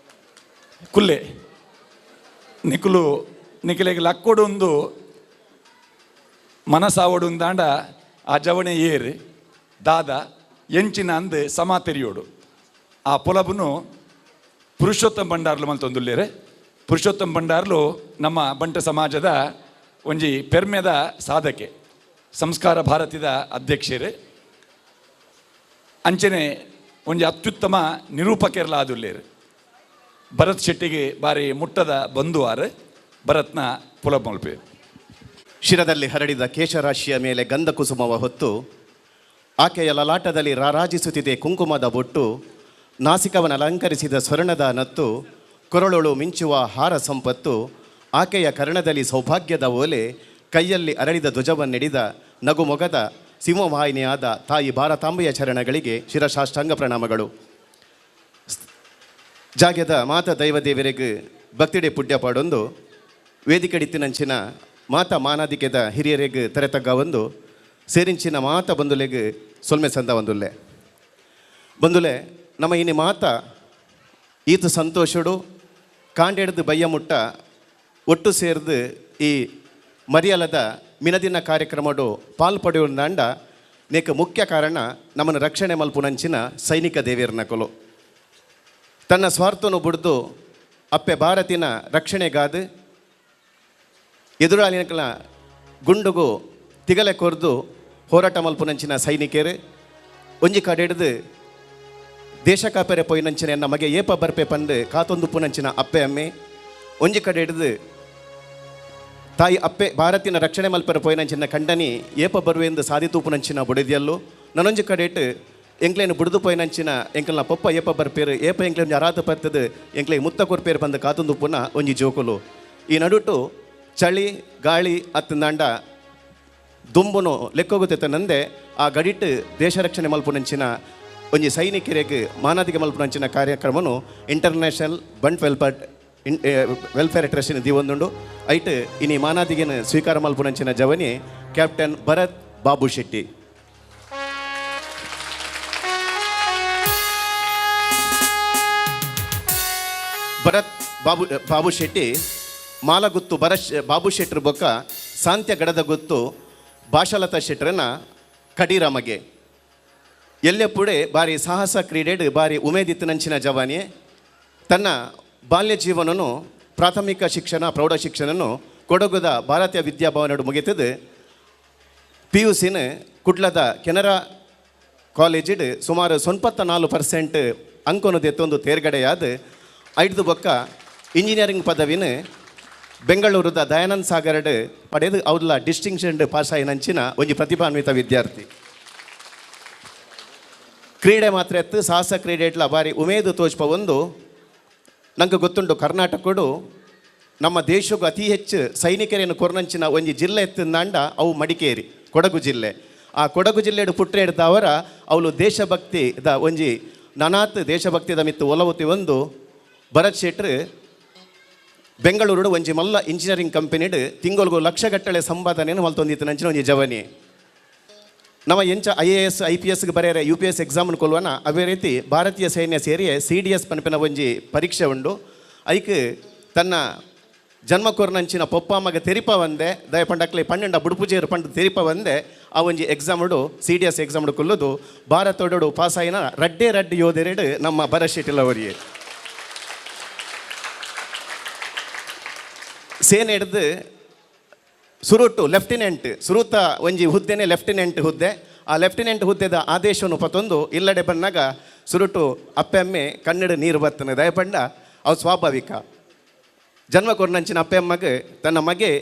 ಕುಲ್ಲೆ ನಿಕುಲು ನಿಕಲೆಗೆ ಲಕ್ಕೊಡೊಂದು ಮನಸಾವೊಡುಂದಾಂಡ ಆ ಜವಣೆ ಏರ್ ದಾದ ಎಂಚಿನ ಅಂದು ಸಮ ತೆರಿಯೋಡು. ಆ ಪೊಲಬುನು ಪುರುಷೋತ್ತಮ ಭಂಡಾರ್ಲು ಮಲ್ತೊಂದುಲ್ಲೇರೆ. ಪುರುಷೋತ್ತಮ ಭಂಡಾರ್ಲು ನಮ್ಮ ಬಂಟ ಸಮಾಜದ ಒಂಜಿ ಪೆರ್ಮೆದ ಸಾಧಕೆ, ಸಂಸ್ಕಾರ ಭಾರತಿದ ಅಧ್ಯಕ್ಷರು, ಅಂಚನೆ ಒಂಜಿ ಅತ್ಯುತ್ತಮ ನಿರೂಪಕರ್ಲ ಆದುಲ್ಲೇರು. ಭರತ್ ಶೆಟ್ಟಿಗೆ ಬಾರಿ ಮುಟ್ಟದ ಬಂಧುವಾರು ಭರತ್ನ ಪೊಲಬು ಮಲ್ಪೆ. ಶಿರದಲ್ಲಿ ಹರಡಿದ ಕೇಶರಾಶಿಯ ಮೇಲೆ ಗಂಧ ಕುಸುಮವ ಹೊತ್ತು, ಆಕೆಯ ಲಲಾಟದಲ್ಲಿ ರಾರಾಜಿಸುತ್ತಿದೆ ಕುಂಕುಮದ ಬೊಟ್ಟು, ನಾಸಿಕವನ್ನು ಅಲಂಕರಿಸಿದ ಸ್ವರ್ಣದ ನತ್ತು, ಕೊರಳೊಳು ಮಿಂಚುವ ಹಾರ ಸಂಪತ್ತು, ಆಕೆಯ ಕರ್ಣದಲ್ಲಿ ಸೌಭಾಗ್ಯದ ಓಲೆ, ಕೈಯಲ್ಲಿ ಅರಳಿದ ಧ್ವಜವನ್ನಿಡಿದ ನಗುಮೊಗದ ಸಿಂಹವಾಹಿನಿಯಾದ ತಾಯಿ ಭಾರತಾಂಬೆಯ ಚರಣಗಳಿಗೆ ಶಿರಸಾಷ್ಟಾಂಗ ಪ್ರಣಾಮಗಳು. ಜಾಗ್ಯದ ಮಾತ ದೈವದೇವರಿಗೆ ಭಕ್ತಿಡೆ ಪುಣ್ಯ ಪಾಡೊಂದು ವೇದಿಕೆಡಿತ್ತಿನಂಚಿನ ಮಾತ ಮಾನಾದಿಕೆದ ಹಿರಿಯರಿಗೆ ತೆರೆತಗ್ಗ ಒಂದು ಸೇರಿಂಚಿನ ಮಾತ ಬಂದುಲೆಗೆ ಸೊಲ್ಮೆ ಸಂದ ಒಂದುಲ್ಲೆ ಬಂದುಲೆ. ನಮ್ಮ ಇನಿ ಮಾತ ಈತ ಸಂತೋಷಡು ಕಾಂಡೆಡ್ದು ಬಯ್ಯ ಮುಟ್ಟ ಒಟ್ಟು ಸೇರಿದು ಈ ಮರಿಯಲದ ಮಿನದಿನ ಕಾರ್ಯಕ್ರಮಡು ಪಾಲ್ ಪಡೆಯುವಂದಾಂಡ ನೇಕ ಮುಖ್ಯ ಕಾರಣ ನಮ್ಮನ್ನು ರಕ್ಷಣೆ ಮಲ್ಪುನಂಚಿನ ಸೈನಿಕ ದೇವಿಯರ್ನಕಲು ತನ್ನ ಸ್ವಾರ್ಥನು ಬುಡ್ದು ಅಪ್ಪೆ ಭಾರತಿನ ರಕ್ಷಣೆಗಾದು ಎದುರಾಳಿನಕಲ ಗುಂಡುಗು ತಿಗಲೆ ಕೊರ್ದು ಹೋರಾಟ ಮಲ್ಪುನಂಚಿನ ಸೈನಿಕರು ಒಂಜಿ ಕಡೆಡ್ದು ದೇಶ ಕಾಪೆರೆ ಪೋಯಿನಂಚಿನ ಎನ್ನ ಮಗೆ ಏಪ ಬರ್ಪೆ ಪಂದು ಕಾತೊಂದು ಪುನಂಚಿನ ಅಪ್ಪೆ ಅಮ್ಮೆ ಒಂಜಿ ಕಡೆ ಹಿಡಿದು ತಾಯಿ ಅಪ್ಪೆ ಭಾರತಿನ ರಕ್ಷಣೆ ಮಲ್ಪೆರೆ ಪೋಯಿನಂಚಿನ ಕಂಡನಿ ಏಪ ಬರುವೆಂದು ಸಾಧಿತೂಪುನಂಚಿನ ಬುಡಿದಿಯಲ್ಲು ನನೊಂಜಿ ಕಡೆ ಇಟ್ಟು ಎಂಕ್ಲೇನು ಬುಡಿದು ಪೋಯಿನಂಚಿನ ಎಂಕಲ್ನ ಪೊಪ್ಪ ಏಪ ಬರ್ಪೇರು ಏಪ ಎಂಕ್ಲೇನು ಅರಾತ ಪತ್ತದು ಎಂಕ್ಲೆ ಮುತ್ತ ಕೊರ್ಪೇರು ಬಂದು ಕಾತೊಂದು ಪುನ ಒಂಜಿ ಜೋಕುಲು. ಈ ನಡುಟು ಚಳಿ ಗಾಳಿ ಅತ್ತಂದಾಂಡ ದುಂಬುನು ಲೆಕ್ಕೋಗುತ್ತೆ ನಂದೆ ಆ ಗಡಿಟ್ಟು ದೇಶ ರಕ್ಷಣೆ ಮಲ್ಪುನಂಚಿನ ಒಂಜಿ ಸೈನಿಕರಿಗೆ ಮಾನಾದಿಗೆ ಮಲ್ಪುನಂಚಿನ ಕಾರ್ಯಕ್ರಮನು international Bunt welfare trust ದೀವೊಂದುಂಡು. ಐಟ್ ಇನಿ ಮಾನಾದಿಗೆನ ಸ್ವೀಕಾರ ಮಲ್ಪುನಂಚಿನ ಜವನಿ ಕ್ಯಾಪ್ಟನ್ ಭರತ್ ಬಾಬು ಶೆಟ್ಟಿ. ಭರತ್ ಬಾಬು ಶೆಟ್ಟಿ ಮಾಲಗುತ್ತು ಬಾಬು ಶೆಟ್ಟರ್ ಬೊಕ್ಕ ಸಾಂತ್ಯ ಗಡದ ಗುತ್ತು ಭಾಷಾಲತಾ ಶೆಟ್ಟರನ್ನ ಕಡೀರಮಗೆ ಎಲ್ಲೆಪ್ಪುಡೆ ಬಾರಿ ಸಾಹಸ ಕ್ರೀಡೆಡ್ ಬಾರಿ ಉಮೇದಿತ್ತನಂಚಿನ ಜವಾನಿ. ತನ್ನ ಬಾಲ್ಯ ಜೀವನನು ಪ್ರಾಥಮಿಕ ಶಿಕ್ಷಣ ಪ್ರೌಢ ಶಿಕ್ಷಣನು ಕೊಡಗುದ ಭಾರತೀಯ ವಿದ್ಯಾಭವನಡು ಮುಗಿತದೆ. ಪಿ ಯು ಸಿನ ಕುಡ್ಲದ ಕೆನರಾ ಕಾಲೇಜಿಡ್ ಸುಮಾರು 94% ಅಂಕನು ದೆತ್ತೊಂದು ತೇರ್ಗಡೆಯಾದ ಐದು ಬೊಕ್ಕ ಇಂಜಿನಿಯರಿಂಗ್ ಪದವಿನ ಬೆಂಗಳೂರದ ದಯಾನಂದ ಸಾಗರಡ್ ಪಡೆದು ಅವ್ಲ ಡಿಸ್ಟಿಂಕ್ಷನ್ ಪಾಸ್ ಆಯಿನಂಚಿನ ಒಂಜಿ ಪ್ರತಿಭಾನ್ವಿತ ವಿದ್ಯಾರ್ಥಿ. ಕ್ರೀಡೆ ಮಾತ್ರ ಎತ್ತು ಸಾಹಸ ಕ್ರೀಡೆ ಇಟ್ಲ ಬಾರಿ ಉಮೇದು ತೋಚ್ಪ ಒಂದು ನಂಗೆ ಗೊತ್ತುಂಟು. ಕರ್ನಾಟಕಡು ನಮ್ಮ ದೇಶಕ್ಕೂ ಅತಿ ಹೆಚ್ಚು ಸೈನಿಕರೇನು ಕೊರ್ನಂಚಿನ ಒಂಜಿ ಜಿಲ್ಲೆ ಎತ್ತಿಂದಾಂಡ ಅವು ಮಡಿಕೇರಿ ಕೊಡಗು ಜಿಲ್ಲೆ. ಆ ಕೊಡಗು ಜಿಲ್ಲೆಡು ಪುಟ್ರೆ ಹಿಡ್ದವರ ಅವಳು ದೇಶಭಕ್ತಿ the ಒಂಜಿ ನನಾತ್ ದೇಶಭಕ್ತಿದ ಮಿತ್ತು ಒಲವುತಿ ಒಂದು ಭರತ್ ಶೆಟ್ರು ಬೆಂಗಳೂರು ಒಂಜಿ ಮಲ್ಲ ಇಂಜಿನಿಯರಿಂಗ್ ಕಂಪನಿಡ್ ತಿಂಗಳಿಗೂ ಲಕ್ಷಗಟ್ಟಲೆ ಸಂಪಾದನೆಯನ್ನು ಮಲ್ತೊಂದಿತ್ತು ನಂಚಿನ ಒಂಜಿ ಜವನಿ. ನಮ್ಮ ಎಂಚ I A S I P ಎಸ್ಗೆ ಬರೆಯರೆ U P S exam ಕೊಲ್ವನ ಅದೇ ರೀತಿ ಭಾರತೀಯ ಸೈನ್ಯ ಸೇರಿ C D S ಪನ್ಪಿನ ಒಂಜಿ ಪರೀಕ್ಷೆ ಉಂಡು. ಐಕ್ ತನ್ನ ಜನ್ಮಕೋರ್ನಂಚಿನ ಪೊಪ್ಪ ಮಗ ತೆರಿಪ ಒಂದೆ ದಯಪಂಡಕ್ಲೆ ಪನ್ನೆಂಡ ಬುಡುಪುಜೇರು ಪಂಡ ತೆರಿಪ ಒಂದೆ ಆ ಒಂಜಿ ಎಕ್ಸಾಮ್ಡು C D S ಎಕ್ಸಾಮ್ಡು ಕೊಲ್ಲುದು ಭಾರತೋಡು ಪಾಸಾಯಿನ ರಡ್ಡೇ ರಡ್ಡು ಯೋಧೆರಡು ನಮ್ಮ ಭರತ್ ಶೆಟ್ಟಿಲವರಿಗೆ. ಸೇನೆ ಹಿಡ್ದು ಸುರುಟು ಲೆಫ್ಟಿನೆಂಟ್ ಸುರುತ ಒಂಜಿ ಹುದ್ದೆನೇ ಲೆಫ್ಟಿನೆಂಟ್ ಹುದ್ದೆ. ಆ ಲೆಫ್ಟಿನೆಂಟ್ ಹುದ್ದೆದ ಆದೇಶವನ್ನು ಪತ್ತೊಂದು ಇಲ್ಲಡೆ ಬಂದಾಗ ಸುರುಟು ಅಪ್ಪೆಮ್ಮೆ ಕನ್ನಡ ನೀರು ಬರ್ತನೆ ದಯಪಂಡ ಅವು ಸ್ವಾಭಾವಿಕ. ಜನ್ಮ ಕೊರ್ನಂಚಿನ ಅಪ್ಪೆಮ್ಮಗೆ ತನ್ನ ಮಗೆ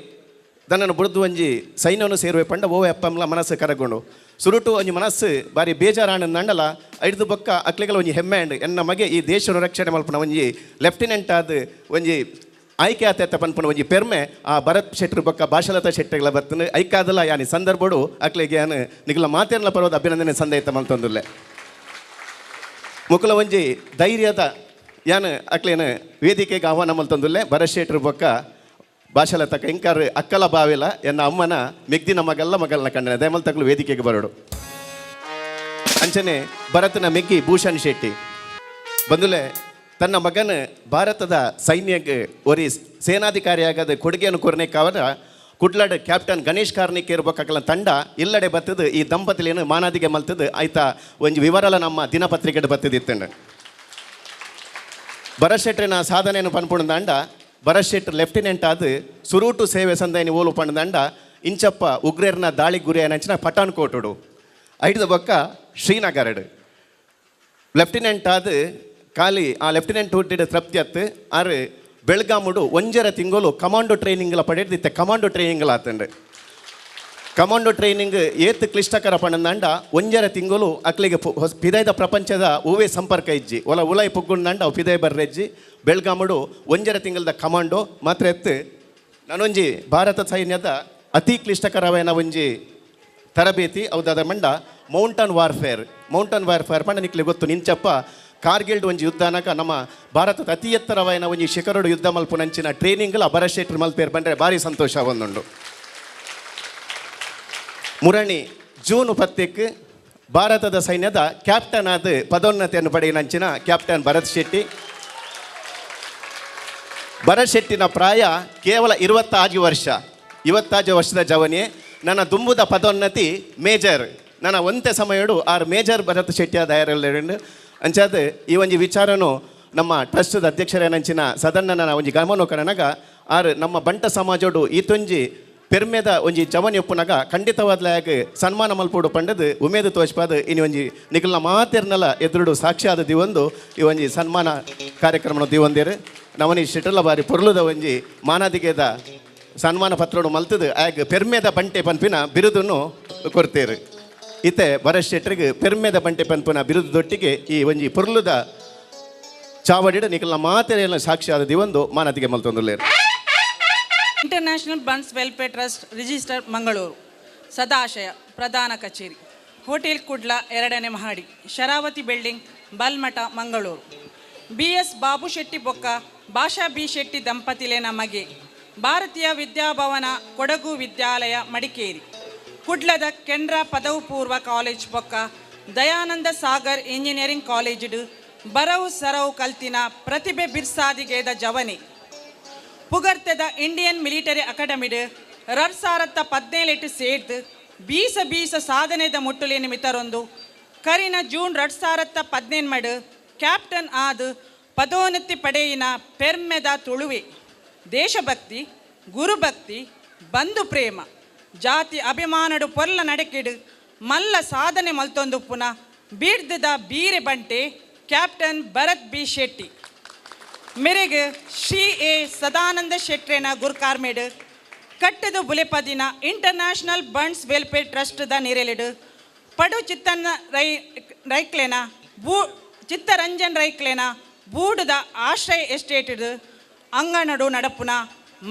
ತನ್ನನ್ನು ಬುಡ್ದು ಒಂಜಿ ಸೈನ್ಯವನ್ನು ಸೇರುವೆ ಪಂಡ ಓ ಅಪ್ಪಮ್ಲ ಮನಸ್ಸು ಕರಗೊಂಡು ಸುರುಟು ಒಂಜಿ ಮನಸ್ಸು ಬಾರಿ ಬೇಜಾರಾಣ ನಂಡಲ ಐದು ಬೊಕ್ಕ ಅಕ್ಲೆಗಳ ಒಂಜಿ ಹೆಮ್ಮೆ ಅಂಡ್ ಎನ್ನ ಮಗೆ ಈ ದೇಶದ ರಕ್ಷಣೆ ಮಲ್ಪುನ ಒಂಜಿ ಲೆಫ್ಟಿನೆಂಟ್ ಆದ್ ಒಂಜಿ ಆಯ್ಕೆ ಆತ ಪನ್ಪುನ ಒಂಜಿ ಪೆರ್ಮೆ ಆ ಭರತ್ ಶೆಟ್ರು ಬೊಕ್ಕ ಭಾಷಲತಾ ಶೆಟ್ಟರ್ಗಳ ಬರ್ತನೆ ಐಕಾದಲ ಯಾನಿ ಸಂದರ್ಭಡು ಅಕ್ಲೆಗೆ ಯಾನು ನಿಗಲ ಮಾತೇರ್ಲ ಪರ್ವದ ಅಭಿನಂದನೆ ಸಂದೈತ ಮಲ್ತೊಂದುಲ್ಲೆ. ಮುಕುಲ ಒಂಜಿ ಧೈರ್ಯದ ಯಾನು ಅಕ್ಲೇನು ವೇದಿಕೆಗೆ ಆಹ್ವಾನ ಮಲ್ತೊಂದುಲ್ಲೆ. ಭರತ್ ಶೆಟ್ರು ಬೊಕ್ಕ ಭಾಷಲತಕ್ಕ ಇಂಕಾರು ಅಕ್ಕಲ ಬಾವಿಲ ಎನ್ನ ಅಮ್ಮನ ಮೆಗ್ದಿನ ಮಗಲ್ಲ ಮಗಲ್ನ ಕಂಡನೆ ದಯಮಲ್ ತಕ್ಕಲು ವೇದಿಕೆಗೆ ಬರೋಡು. ಅಂಚನೆ ಭರತನ ಮೆಗ್ಗಿ ಭೂಷಣ್ ಶೆಟ್ಟಿ ಬಂದುಲೆ ತನ್ನ ಮಗನ ಭಾರತದ ಸೈನ್ಯಕ್ಕೆ ಒರಿ ಸೇನಾಧಿಕಾರಿಯಾಗದ ಕೊಡುಗೆಯನ್ನು ಕೊರನೆ ಕಾವರ ಕುಡ್ಲಡ್ ಕ್ಯಾಪ್ಟನ್ ಗಣೇಶ್ ಕಾರ್ಣಿಕ್ ಇರ್ಬೇಕಾಗಲ್ಲ ತಂಡ ಇಲ್ಲಡೆ ಬತ್ತದು ಈ ದಂಪತಿಲೇನು ಮಾನಾದಿಗೆ ಮಲ್ತದು ಆಯ್ತಾ ಒಂಜಿ ವಿವರಲ ನಮ್ಮ ದಿನಪತ್ರಿಕೆ ಬತ್ತದಿತ್ತಂಡು. ಭರತ್ ಶೆಟ್ಟರಿನ ಸಾಧನೆಯನ್ನು ಪನ್ಪುಣ ದಂಡ ಭರತ್ ಶೆಟ್ಟರ್ ಲೆಫ್ಟಿನೆಂಟ್ ಆದ ಸುರೂಟು ಸೇವೆ ಸಂದೈನಿ ಓಲು ಪಂಡ ಇಂಚಪ್ಪ ಉಗ್ರರ್ನ ದಾಳಿ ಗುರಿಯನಂಚಿನ ಪಠಾಣ್ ಕೋಟುಡು ಐಡ್ದ ಬೊಕ್ಕ ಶ್ರೀನಗರಡು ಲೆಫ್ಟಿನೆಂಟ್ ಆದ ಖಾಲಿ ಆ ಲೆಫ್ಟಿನೆಂಟ್ ಹುಟ್ಟಿದ ತೃಪ್ತಿ ಅತ್ತು ಆರು ಬೆಳಗಾಮುಡು ಒಂಜರ ತಿಂಗಳು ಕಮಾಂಡೋ ಟ್ರೈನಿಂಗ್ಲ ಪಡೆದಿತ್ತೆ. ಕಮಾಂಡೋ ಟ್ರೈನಿಂಗ್ಲ ಆತಂಡು ಕಮಾಂಡೋ ಟ್ರೈನಿಂಗ್ ಏತ್ ಕ್ಲಿಷ್ಟಕರ ಪಣಂದಂಡ ಒಂಜರ ತಿಂಗಳು ಅಕ್ಲಿಗೆ ಪಿದೈದ ಪ್ರಪಂಚದ ಹೂವೇ ಸಂಪರ್ಕ ಇಜ್ಜಿ ಒಲ ಉಲೈ ಪುಗ್ಗುಂಡಂಡ ಅವು ಪಿದೈ ಬರ್ರೆಜ್ಜಿ. ಬೆಳಗಾಮುಡು ಒಂಜರ ತಿಂಗಳದ ಕಮಾಂಡೋ ಮಾತ್ರ ಎತ್ತು ನಾನೊಂಜಿ ಭಾರತ ಸೈನ್ಯದ ಅತಿ ಕ್ಲಿಷ್ಟಕರವೇನ ಒಂಜಿ ತರಬೇತಿ ಹೌದಾದ ಮಂಡ mountain warfare. Mountain warfare ಪಂಡ ನಿಕ್ಲೆ ಗೊತ್ತು ನಿಂಚಪ್ಪ ಕಾರ್ಗಿಲ್ಡ್ ಒಂಜಿ ಯುದ್ಧ ಅನಕ ನಮ್ಮ ಭಾರತದ ಅತಿ ಎತ್ತರವಾಯಿನ ಒಂಜಿ ಶಿಖರಡು ಯುದ್ಧ ಮಲ್ಪುನಂಚಿನ ಟ್ರೈನಿಂಗ್ಲ ಭರತ್ ಶೆಟ್ಟರ್ ಮಲ್ಪೇರ್ ಬಂದರೆ ಭಾರಿ ಸಂತೋಷ ಒಂದುಂಡು. ಮುರಣಿ ಜೂನ್ 10ಕ್ಕೆ ಭಾರತದ ಸೈನ್ಯದ ಕ್ಯಾಪ್ಟನ್ ಆದ ಪದೋನ್ನತಿಯನ್ನು ಪಡೆಯಿನಂಚಿನ ಕ್ಯಾಪ್ಟನ್ ಭರತ್ ಶೆಟ್ಟಿ. ಭರತ್ ಶೆಟ್ಟಿನ ಪ್ರಾಯ ಕೇವಲ 26 ವರ್ಷ, 26 ವರ್ಷದ ಜವನಿಯೇ. ನನ್ನ ದುಂಬುದ ಪದೋನ್ನತಿ ಮೇಜರ್, ನನ್ನ ಒಂತೆ ಸಮಯಡು ಆರ್ ಮೇಜರ್ ಭರತ್ ಶೆಟ್ಟಿ ಆದ ಅಂಚಾದ ಈ ಒಂಜಿ ವಿಚಾರನು ನಮ್ಮ ಟ್ರಸ್ಟದ ಅಧ್ಯಕ್ಷರೇನಂಚಿನ ಸದನ್ನನ ಒಂಜಿ ಗಮನಕರಣಗ ಆರ್ ನಮ್ಮ ಬಂಟ ಸಮಾಜೋಡು ಈತೊಂಜಿ ಪೆರ್ಮೆದ ಒಂಜಿ ಜವನಿ ಒಪ್ಪುನಗ ಖಂಡಿತವಾದ್ಲಾಗ ಸನ್ಮಾನ ಮಲ್ಪೋಡು ಪಂಡದು ಉಮೇದು ತೋಚ್ಪಾದ ಇನಿ ಒಂಜಿ ನಿಖಲ್ನ ಮಾತೆರ್ನಲ ಎದುರುಡು ಸಾಕ್ಷಿಯಾದ ದಿವೊಂದು ಈ ಒಂಜಿ ಸನ್ಮಾನ ಕಾರ್ಯಕ್ರಮ ದಿವೊಂದೇರು. ನವನಿ ಶೆಟ್ಟಲ ಬಾರಿ ಪೊರ್ಲುದ ಒಂಜಿ ಮಾನಾದಿಗೆದ ಸನ್ಮಾನ ಪತ್ರಡು ಮಲ್ತದು ಆಗ ಪೆರ್ಮೆದ ಬಂಟೆ ಪನ್ಪಿನ ಬಿರುದನ್ನು ಕೊಡ್ತೇರು. ಇತ್ತೆ ಭರತ್ ಶೆಟ್ಟರಿಗೆ ಪೆರ್ಮೆದ ಬಂಟೆ ಪನ್ಪಿನ ಬಿರುದು ದೊಟ್ಟಿಗೆ ಈ ಒಂಜಿ ಪೊರ್ಲುದ ಚಾವಡಿಡ ನಿಖಲ್ನ ಮಾತೆರೆಲ್ಲ ಸಾಕ್ಷಿಯಾದ ದಿವೊಂದು ಮಾನಾದಿಗೆ ಮಲ್ತೊಂದುಲ್ಲೇರು. International Bunts welfare trust register Mangaluru, Sadashaya ಪ್ರಧಾನ ಕಚೇರಿ, ಹೋಟೆಲ್ ಕುಡ್ಲ 2ನೇ ಮಹಡಿ, ಶರಾವತಿ ಬಿಲ್ಡಿಂಗ್, ಬಲ್ಮಠ, ಮಂಗಳೂರು. ಬಿ.ಎಸ್. ಬಾಬು ಶೆಟ್ಟಿ ಬೊಕ್ಕ ಭಾಷಾ ಬಿ ಶೆಟ್ಟಿ ದಂಪತಿಲೇನ ಮಗೆ, ಭಾರತೀಯ ವಿದ್ಯಾಭವನ ಕೊಡಗು ವಿದ್ಯಾಲಯ ಮಡಿಕೇರಿ, ಕುಡ್ಲದ ಕೆನರಾ ಪದವು ಪೂರ್ವ ಕಾಲೇಜ್ ಬೊಕ್ಕ ದಯಾನಂದ ಸಾಗರ್ ಇಂಜಿನಿಯರಿಂಗ್ ಕಾಲೇಜಿಡು ಬರವು ಸರವು ಕಲ್ತಿನ ಪ್ರತಿಭೆ ಬಿರ್ಸಾದಿಗೇದ ಜವನಿ. ಪುಗರ್ತೆದ ಇಂಡಿಯನ್ ಮಿಲಿಟರಿ ಅಕಾಡೆಮಿಡ್ 2017 ಸೇರ್ದು ಬೀಸ ಬೀಸ ಸಾಧನೆದ ಮುಟ್ಟುಲೇನಿ ಮಿತರೊಂದು ಕರಿನ ಜೂನ್ 2018 ಕ್ಯಾಪ್ಟನ್ ಆದ ಪದೋನ್ನತಿ ಪಡೆಯಿನ ಪೆರ್ಮೆದ ತುಳುವೆ. ದೇಶಭಕ್ತಿ, ಗುರುಭಕ್ತಿ, ಬಂಧು ಪ್ರೇಮ, ಜಾತಿ ಅಭಿಮಾನಡು ಪೊರ್ಲ ನಡಕಿಡು ಮಲ್ಲ ಸಾಧನೆ ಮಲ್ತೊಂದು ಪುನ ಬೀರ್ದದ ಬೀರೆ ಬಂಟೆ ಕ್ಯಾಪ್ಟನ್ ಭರತ್ ಬಿ ಶೆಟ್ಟಿ. ಮೆರೆಗ್ ಶ್ರೀ ಎ ಸದಾನಂದ ಶೆಟ್ರೇನ ಗುರ್ಕಾರ್ಮೇಡು ಕಟ್ಟದು ಬುಲೆಪದಿನ international bunts welfare ಟ್ರಸ್ಟ್ದ ನಿರೆಲಿಡು ಪಡು ಚಿತ್ತನ್ನ ರೈಕ್ಲೇನ ಬೂ ಚಿತ್ತರಂಜನ್ ರೈಕ್ಲೇನ ಬೂಡುದ ಆಶ್ರಯ ಎಸ್ಟೇಟ್ ಅಂಗನಡು ನಡಪುನ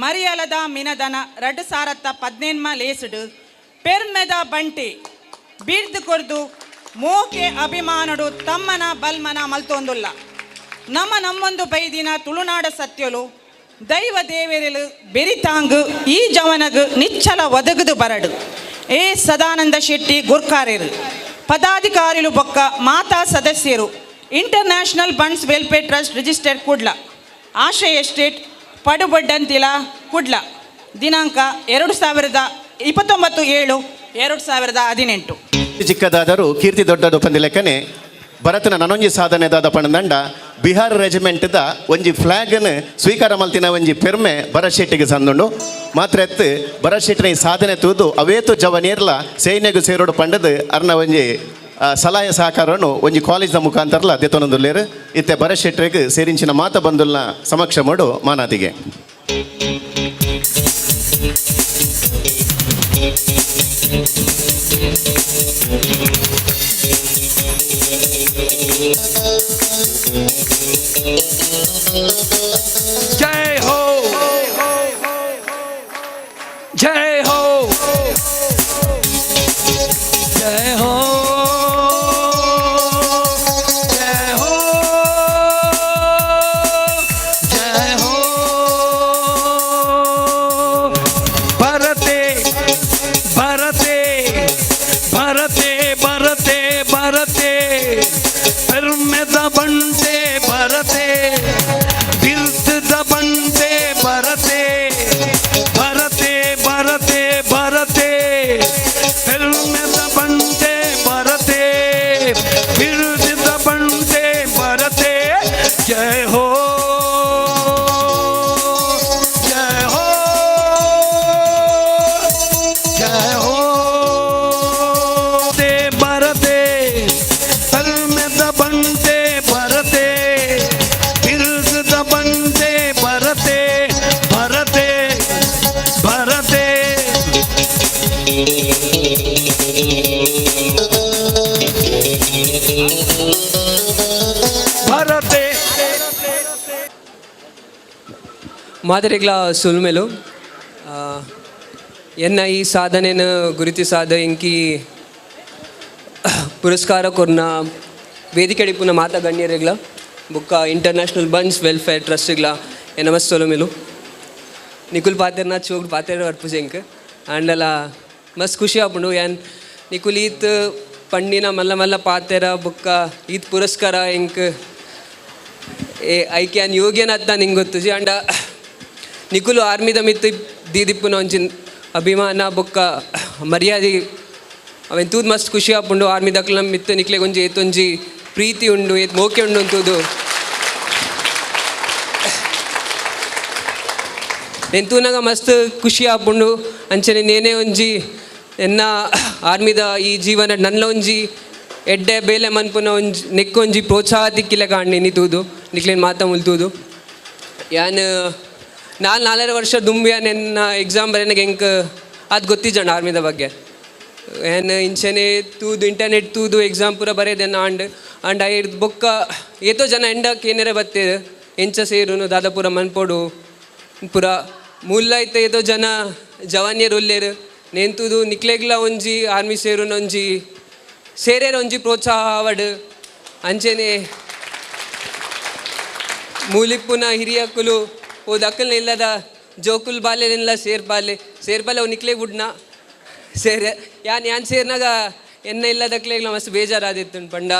ಮರಿಯಲದ ಮಿನದನ 2018 ಲೇಸುಡು ಪೆರ್ಮೆದ ಬಂಟಿ ಬೀರ್ದು ಕೊರ್ದು ಮೋಕೆ ಅಭಿಮಾನಡು ತಮ್ಮನ ಬಲ್ಮನ ಮಲ್ತೊಂದುಲ್ಲ. ನಮ್ಮ ನಮ್ಮೊಂದು ಬೈದಿನ ತುಳುನಾಡ ಸತ್ಯಲು ದೈವ ದೇವರೆಲು ಬೆರಿತಾಂಗು ಈ ಜವನಗು ನಿಚ್ಚಲ ಒದಗದು ಬರಡು. ಎ ಸದಾನಂದ ಶೆಟ್ಟಿ ಗುರ್ಕಾರ್ಯರು, ಪದಾಧಿಕಾರಿಲು ಬೊಕ್ಕ ಮಾತಾ ಸದಸ್ಯರು, international Bunts welfare trust registered Kudla, Ashraya estate, Padubiddanthila, Kudla. ದಿನಾಂಕ 2029-7-2018. ಚಿಕ್ಕದಾದರೂ ಕೀರ್ತಿ ದೊಡ್ಡದು ಪಂದಿಲೆಕ್ಕನೆ ಭರತನ ನನೊಂಜಿ ಸಾಧನೆದಾದ ಪಣದಂಡ ಬಿಹಾರ್ ರೆಜಿಮೆಂಟ್ದ ಒಂಜಿ ಫ್ಲಾಗ್ನ ಸ್ವೀಕಾರ ಮಲ್ತಿನ ಒಂಜಿ ಪೆರ್ಮೆ ಭರತ್ ಶೆಟ್ಟಿಗೆ ಸಂದುಂಡು. ಮಾತ್ರ ಎತ್ತು ಭರತ್ ಶೆಟ್ಟಿನ ಈ ಸಾಧನೆ ತೂದು ಅವೇತು ಜವನೇರ್ಲ ಸೈನ್ಯಗೂ ಸೇರೋಡು ಪಂಡದು ಅರ್ನ ಒಂಜಿ ಸಲಹೆ ಸಹಕಾರವನ್ನು ಒಂಜಿ ಕಾಲೇಜ್ದ ಮುಖಾಂತರಲ ದೆತ್ತೊಂದುಲ್ಲೇರು. ಇತ್ತೆ ಭರತ್ ಶೆಟ್ಟರಿಗೆ ಸೇರಿಂಚಿನ ಮಾತ ಬಂದುಲ್ನ ಸಮಕ್ಷ ಮಾಡು ಮಾನಾದಿಗೆ. ಜೈ ಹೋ ಜೈ ಹೋ ಜೈ ಹೋ ಜೈ ಹೋ. ಭರತೆ ಭರತೆ ಭರತೆ ಭರತೆ ಭರತೆ ಪೆರ್ಮೆದ ಬಂಟೆ ಭರತೆ ಬಿರ್ತದ ಬಂಟೆ ಭರತೆ ಭರತೆ ಭರತೆ ಭರತೆ ಪೆರ್ಮೆದ ಬಂಟೆ ಭರತೆ ಬಿರುದಿದ ಬಂಟೆ ಭರತೆ. ಜಯ ಹೋ ಜಯ ಹೋ ಜಯ ಹೋ. ತೇ ಭರತೆ ಪೆರ್ಮೆದ ಬಂಟೆ ಭರತೆ ಬಿರುದದ ಬಂಟೆ ಭರತೆ ಭರತೆ ಭರತೆ. ಭರತೆ. ಮಾದರಿಗ್ಲ ಸುಲ್ಮೆಲು ಎನ್ನ ಈ ಸಾಧನೆನ ಗುರುತಿಸಾದ ಇಂಕಿ ಪುರಸ್ಕಾರ ಕೊರ್ನ ವೇದಿಕೆ ಡಿಪ್ಪುನ ಮಾತಾ ಗಣ್ಯರಿಗ್ಲ ಬುಕ್ಕ ಇಂಟರ್ನ್ಯಾಷನಲ್ ಬನ್ಸ್ ವೆಲ್ಫೇರ್ ಟ್ರಸ್ಟ್ಗ್ಲ ನಮಸ್ ಸೊಲುಮೆಲು. ನಿಕುಲ್ ಪಾತೆರ್ನ ಚೋಕ್ ಪಾತೆರ್ ವರ್ಪುಜೆ ಇಂಕ್ ಆಂಡಲ ಮಸ್ತ್ ಖುಷಿ ಆಪುಂಡು. ಯಾನ್ ನಿಕುಲ್ ಈತ್ ಪಂಡಿನ ಮಲ್ಲ ಮಲ್ಲ ಪಾತೆರ ಬುಕ್ಕ ಈತ್ ಪುರಸ್ಕಾರ ಇಂಕ್ ಏ ಐಕೆ ಯಾನ್ ಯೋಗ್ಯನಾತ್ ನಿಂಗೆ ಗೊತ್ತುಜಿ. ಆಂಡ ನಿಕುಲು ಆರ್ಮಿದ ಮಿತ್ತು ದೀದಿಪ್ಪುನ ಒಂಜಿ ಅಭಿಮಾನ ಬೊಕ್ಕ ಮರ್ಯಾದೆ ಅವೆನ್ ತೂದು ಮಸ್ತ್ ಖುಷಿ ಆಪುಂಡು. ಆರ್ಮಿ ದಕ್ಲ ಮಿತ್ತು ನಿಕ್ಲೆಗ್ ಒಂಜಿ ಏತೊಂಜಿ ಪ್ರೀತಿ ಉಂಡು, ಏತ್ ಮೋಕೆ ಉಂಡು ಅಂತೂದು ನೆನ್ ತೂನಗ ಮಸ್ತ್ ಖುಷಿ ಆಪುಂಡು. ಅಂಚನೆ ನೇನೆ ಒಂಜಿ ಎನ್ನ ಆರ್ಮಿದ ಈ ಜೀವನ ನನ್ಲ ಒಂಜಿ ಎಡ್ಡೆ ಬೇಲೆ ಮನ್ಪುನ ಒಂಜಿ ನೆಕ್ಕೊಂಜಿ ಪ್ರೋತ್ಸಾಹ ತಿಕ್ಕಿಲ್ಲ ಕಾಣಿ ನಿ ತೂದು ನಿಕ್ಲೇನ್ ಮಾತ ಮುಲ್ತೂದು. ಯಾನ್ ನಾಲ್ ನಾಲ್ಕರ ವರ್ಷ ದುಂಬಿಯ ನೆನ್ನ ಎಕ್ಸಾಮ್ ಬರೆನಾಗ ಎಂಕ್ ಅದು ಗೊತ್ತಿಜ್ಜಂಡ ಆರ್ಮಿದ ಬಗ್ಗೆ. ಏನ್ ಇಂಚನೆ ತೂದು ಇಂಟರ್ನೆಟ್ ತೂದು ಎಕ್ಸಾಮ್ ಪೂರ ಬರೆದೆನ್ನ ಆಂಡ್ ಆಂಡ್ ಐರ್ದ್ ಬೊಕ್ಕ ಏತೋ ಜನ ಎಂಡಕ್ಕೆ ಏನೇರೆ ಬತ್ತೇರು ಎಂಚ ಸೇರುನು ದಾದ ಪೂರ ಮನ್ಪೊಡು ಪೂರ ಮೂಲ ಐತೆ. ಏತೋ ಜನ ಜವಾನಿಯರು ಉಲ್ಲೇರು ನೇನ್ ತೂದು ನಿಕ್ಲೆಗ್ಲ ಒಂಜಿ ಆರ್ಮಿ ಸೇರುನ ಒಂಜಿ ಸೇರೇರ ಒಂಜಿ ಪ್ರೋತ್ಸಾಹ ಆವಡ್. ಅಂಚೆನೆ ಮೂಲಿಪ್ಪುನ ಹಿರಿಯಕ್ಕುಲು ಓ ದಕ್ಕಲ್ನ ಇಲ್ಲದ ಜೋಕುಲ್ ಬಾಲ್ಯನೆಲ್ಲ ಸೇರ್ಪಾಲೆ ಸೇರ್ಪಾಲೆ ಅವು ನಿಕ್ಲೆ ಬುಡ್ನ ಸೇರೆ ಯಾನ್ ಯಾನ್ ಸೇರ್ನಾಗ ಎನ್ನ ಇಲ್ಲದಕ್ಲೆಗ್ಲ ಮಸ್ತ್ ಬೇಜಾರಾದಿತ್ತು ಪಂಡ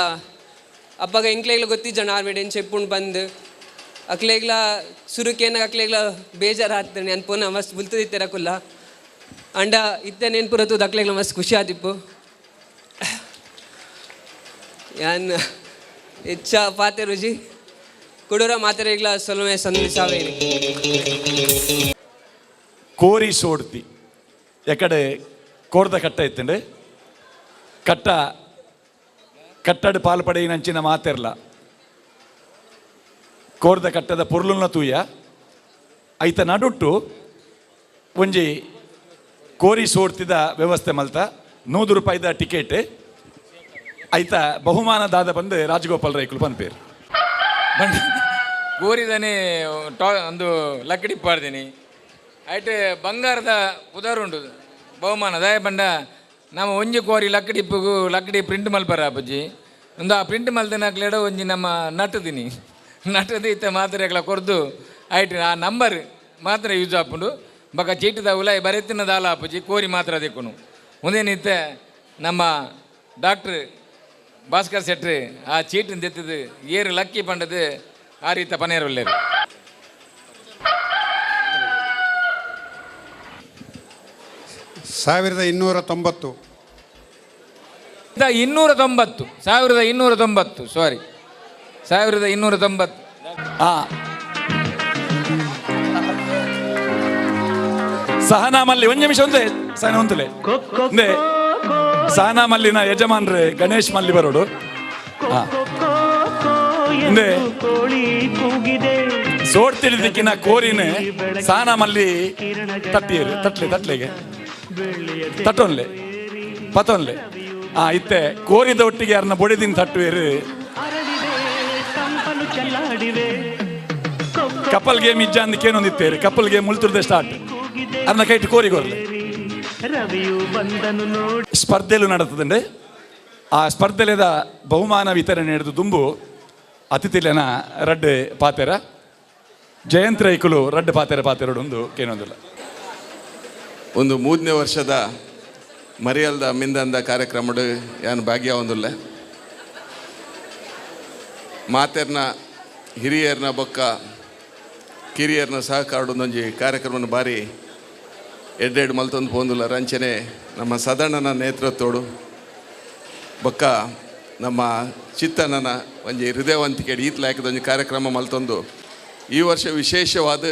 ಅಪ್ಪಗ ಎಂಕ್ಲೆಗ್ಲ ಗೊತ್ತಿಜ್ಜಣ್ಣ ಆರ್ಮಿಡ್ ಎಂಚ ಚೆಪ್ಪುಂಡು ಬಂದು ಅಕ್ಲೆಗ್ಲ ಸುರುಕೇನಾಗ ಅಕ್ಲೆಗ್ಲ ಬೇಜಾರಾಗ್ತದೆ. ನಾನು ಪುನಃ ಮಸ್ತ್ ಬುಲ್ತದಿತ್ತೆರಕುಲ್ಲ ಅಂಡ ಇತ್ತೆ ನೆನ್ಪುರತು ಅಕ್ಲೆಗ್ಲ ಮಸ್ತ್ ಖುಷಿ ಆದಿಪ್ಪು. ಯಾನ್ ಹೆಚ್ಚ ಪಾತೆ ರುಜಿ ಕುಡೂರ ಮಾತೆರೆಗ್ಲ ಸೊಲುಮೆ ಸಂದಿಸಾವೇರಿ. ಕೋರಿ ಸೋಡ್ತಿ ಎಕಡೆ ಕೋರ್ದ ಕಟ್ಟ ಇತ್ತಂಡೆ ಕಟ್ಟ ಕಟ್ಟಡ್ ಪಾಲ್ ಪಡೆಯಿನಂಚಿನ ಮಾತೆರ್ಲ ಕೋರ್ದ ಕಟ್ಟದ ಪೊರ್ಲುನ ತೂಯ ಐತ ನಡುಟ್ಟು ಒಂಜಿ ಕೋರಿ ಸೋಡ್ತಿದ ವ್ಯವಸ್ಥೆ ಮಲ್ತ 100 ರೂಪಾಯಿದ ಟಿಕೆಟ್ ಐತ ಬಹುಮಾನ ದಾದ ಬಂದು ರಾಜಗೋಪಾಲ್ ರೈಕುಲು ಪನ್ಪೇರು. ಕೋರಿದನೆ ಟಾ ಒಂದು ಲಕ್ಕಡಿ ಪಾಡ್ದೀನಿ ಐಟ್ ಬಂಗಾರದ ಪುದರುಂಡು ಬಹುಮಾನ ದಾಯ ಬಂಡ ನಮ್ಮ ಒಂಜಿ ಕೋರಿ ಲಕ್ಕಡಿಪ್ಪುಗು ಲಕ್ಕಡಿ ಪ್ರಿಂಟ್ ಮಲ್ಪರ ಅಪ್ಪಜ್ಜಿ ಒಂದು ಆ ಪ್ರಿಂಟ್ ಮಲ್ದಿನಾಕ್ಲೇಡ ಒಂಜಿ ನಮ್ಮ ನಟದಿನಿ ನಟದಿ ಇತ್ತ ಮಾತ್ರೆಗಳ ಕೊರ್ದು ಐಟ್ ಆ ನಂಬರ್ ಮಾತ್ರ ಯೂಸ್ ಆಪುಂಡು ಬೊಕ ಚೀಟಿದ ಉಲಾಯಿ ಬರೆತಿನ ದಾಲ ಅಪ್ಪಜ್ಜಿ ಕೋರಿ ಮಾತ್ರ ದಿಕ್ಕುನು ಒಂದೇನಿತ್ತೆ ನಮ್ಮ ಡಾಕ್ಟ್ರ್ ಭಾಸ್ಕರ್ ಶೆಟ್ರು ಆ ಚೀಟಿನ ದೆತ್ತದು ಏರು ಲಕ್ಕಿ ಪಂಡದು ಆ ರೀತ ಪನೇರುಲ್ಲೇರು. 1290. 290, 1290, ಸಾರಿ 1290. ಸಹನಾ ಮಲ್ಲಿ ಒಂದ್ ನಿಮಿಷ ಒಂದೇ ಸಹನ ಒಂತಲೆ ಒಂದೇ ಸಹನಾ ಮಲ್ಲಿನ ಯಜಮಾನ್ರೆ ಗಣೇಶ್ ಮಲ್ಲಿ ಬರೋಡು. ಒಂದೇ ಸೋಡ್ತಿಳಿದಿಕ್ಕಿನ ಕೋರಿನ ಸಹನಾ ಮಲ್ಲಿ ತಟ್ಟಿಯರು ತಟ್ಲೆ ತಟ್ಲೆಗೆ ತಟ್ಟೊನ್ಲೆ ಪತೊನ್ಲೆ ಇತ್ತೆ ಕೋರಿದ ಒಟ್ಟಿಗೆ ಯಾರನ್ನ ಬೊಡಿದಿನ ತಟ್ಟುವೇರು. ಕಪಲ್ ಗೇಮ್ ಇಜ್ಜ ಅಂದಕ್ಕೇನೊಂದಿತ್ತೇರಿ ಕಪಲ್ ಗೇಮ್ ಮುಲ್ತುರ್ದೆ ಸ್ಟಾರ್ಟ್. ಅರ್ನ ಕೈಟ್ ಕೋರಿಗೋರ್ಲೆ ಸ್ಪರ್ಧೆಲು ನಡತದಂಡೆ. ಆ ಸ್ಪರ್ಧೆಲೆದ ಬಹುಮಾನ ವಿತರಣೆ ಹಿಡಿದು ದುಂಬು ಅತಿಥಿಲೆನ ರಡ್ಡೆ ಪಾತೆರ ಜಯಂತ್ ರೈಕುಲು ರಡ್ಡೆ ಪಾತೆರ ಪಾತೆರಡೊಂದು ಕೇನೊಂದಿಲ್ಲ. ಒಂದು 3ನೇ ವರ್ಷದ ಮರಿಯಲ್ದ ಮಿಂದಂದ ಕಾರ್ಯಕ್ರಮಡು ಯಾನು ಭಾಗ್ಯ ಒಂದುಲ್ಲ. ಮಾತೆರ್ನ ಹಿರಿಯರ್ನ ಬೊಕ್ಕ ಕಿರಿಯರ್ನ ಸಹಕಾರಡೊಂದೊಂಜಿ ಕಾರ್ಯಕ್ರಮನ ಬಾರಿ ಎಡ್ಡೆಡ್ ಮಲ್ತೊಂದು ಪೋಂದುಲ್ಲ. ರಂಚನೆ ನಮ್ಮ ಸದಣ್ಣನ ನೇತೃತ್ವಡು ಬೊಕ್ಕ ನಮ್ಮ ಚಿತ್ತಣ್ಣನ ಒಂಜಿ ಹೃದಯವಂತಿಕೆ ಈತ್ ಲಾಯಕದ ಒಂಜಿ ಕಾರ್ಯಕ್ರಮ ಮಲ್ತೊಂದು ಈ ವರ್ಷ ವಿಶೇಷವಾದ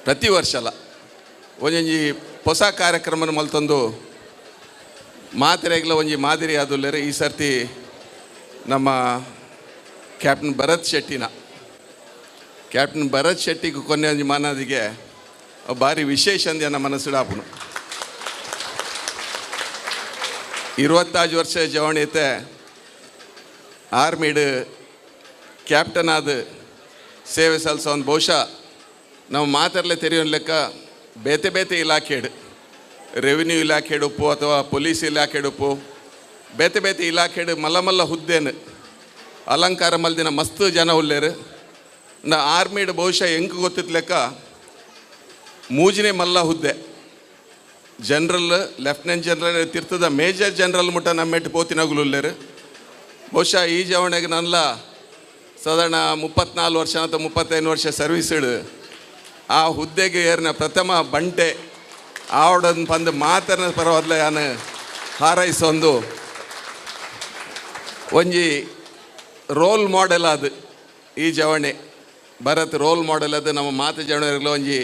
ಪ್ರತಿ ವರ್ಷ ಅಲ್ಲ ಒಂಜೊಂಜಿ ಹೊಸ ಕಾರ್ಯಕ್ರಮನ ಮಲ್ತೊಂದು ಮಾತೆರೆಗ್ಲ ಒಂಜಿ ಮಾದರಿ ಆದುಲ್ಲೇರೆ. ಈ ಸರ್ತಿ ನಮ್ಮ ಕ್ಯಾಪ್ಟನ್ ಭರತ್ ಶೆಟ್ಟಿನ ಕ್ಯಾಪ್ಟನ್ ಭರತ್ ಶೆಟ್ಟಿಗೆ ಕೊನೆ ಒಂಜಿ ಮಾನಾದಿಗೆ ಭಾರಿ ವಿಶೇಷ ಅಂದ್ಯ ನಮ್ಮ ಮನಸ್ಸಿಡಾಪುನು. 25 ವರ್ಷ ಜವಣಿತೆ ಆರ್ಮಿಡ್ ಕ್ಯಾಪ್ಟನ್ ಆದ ಸೇವೆ ಸಲ್ಲಿಸೋ ಒಂದು ಬಹುಶಃ ನಾವು ಮಾತಾಡಲೇ ತೆರೆಯೋ ಲೆಕ್ಕ ಬೇತೆ ಬೇತೆ ಇಲಾಖೆಡು ರೆವಿನ್ಯೂ ಇಲಾಖೆಡುಪ್ಪು ಅಥವಾ ಪೊಲೀಸ್ ಇಲಾಖೆಡುಪ್ಪು ಬೇತೆ ಬೇತೆ ಇಲಾಖೆಡು ಮಲ್ಲ ಮಲ್ಲ ಹುದ್ದೇನು ಅಲಂಕಾರ ಮಲ್ದಿನ ಮಸ್ತ್ ಜನ ಉಲ್ಲೇರು. ನಾ ಆರ್ಮಿಡ್ ಬಹುಶಃ ಹೆಂಗೆ ಗೊತ್ತಿತ್ತು ಲೆಕ್ಕ ಮೂಜನೇ ಮಲ್ಲ ಹುದ್ದೆ ಜನರಲ್ ಲೆಫ್ಟಿನೆಂಟ್ ಜನರಲ್ ತಿರ್ತದ ಮೇಜರ್ ಜನರಲ್ ಮುಟ್ಟ ನಮ್ಮೆಟ್ಟು ಪೋತಿನಗುಲು ಉಲ್ಲೇರು. ಬಹುಶಃ ಈ ಜವಣೆಗೆ ನಲ್ಲ ಸಾಧಾರಣ 34 ವರ್ಷ ಅಥವಾ 35 ವರ್ಷ ಸರ್ವೀಸ್ ಇಡು ಆ ಹುದ್ದೆಗೆ ಏರಿನ ಪ್ರಥಮ ಬಂಟೆ ಆವಡನ್ ಪಂದು ಮಾತನ ಪರವಾದ್ಲ ಯಾನು ಹಾರೈಸೊಂದು ಒಂಜಿ ರೋಲ್ ಮಾಡೆಲ್ ಅದು ಈ ಜವಣೆ ಭರತ್ ರೋಲ್ ಮಾಡೆಲ್ ಅದು ನಮ್ಮ ಮಾತು ಜವಣೆಗಳ ಒಂಜಿ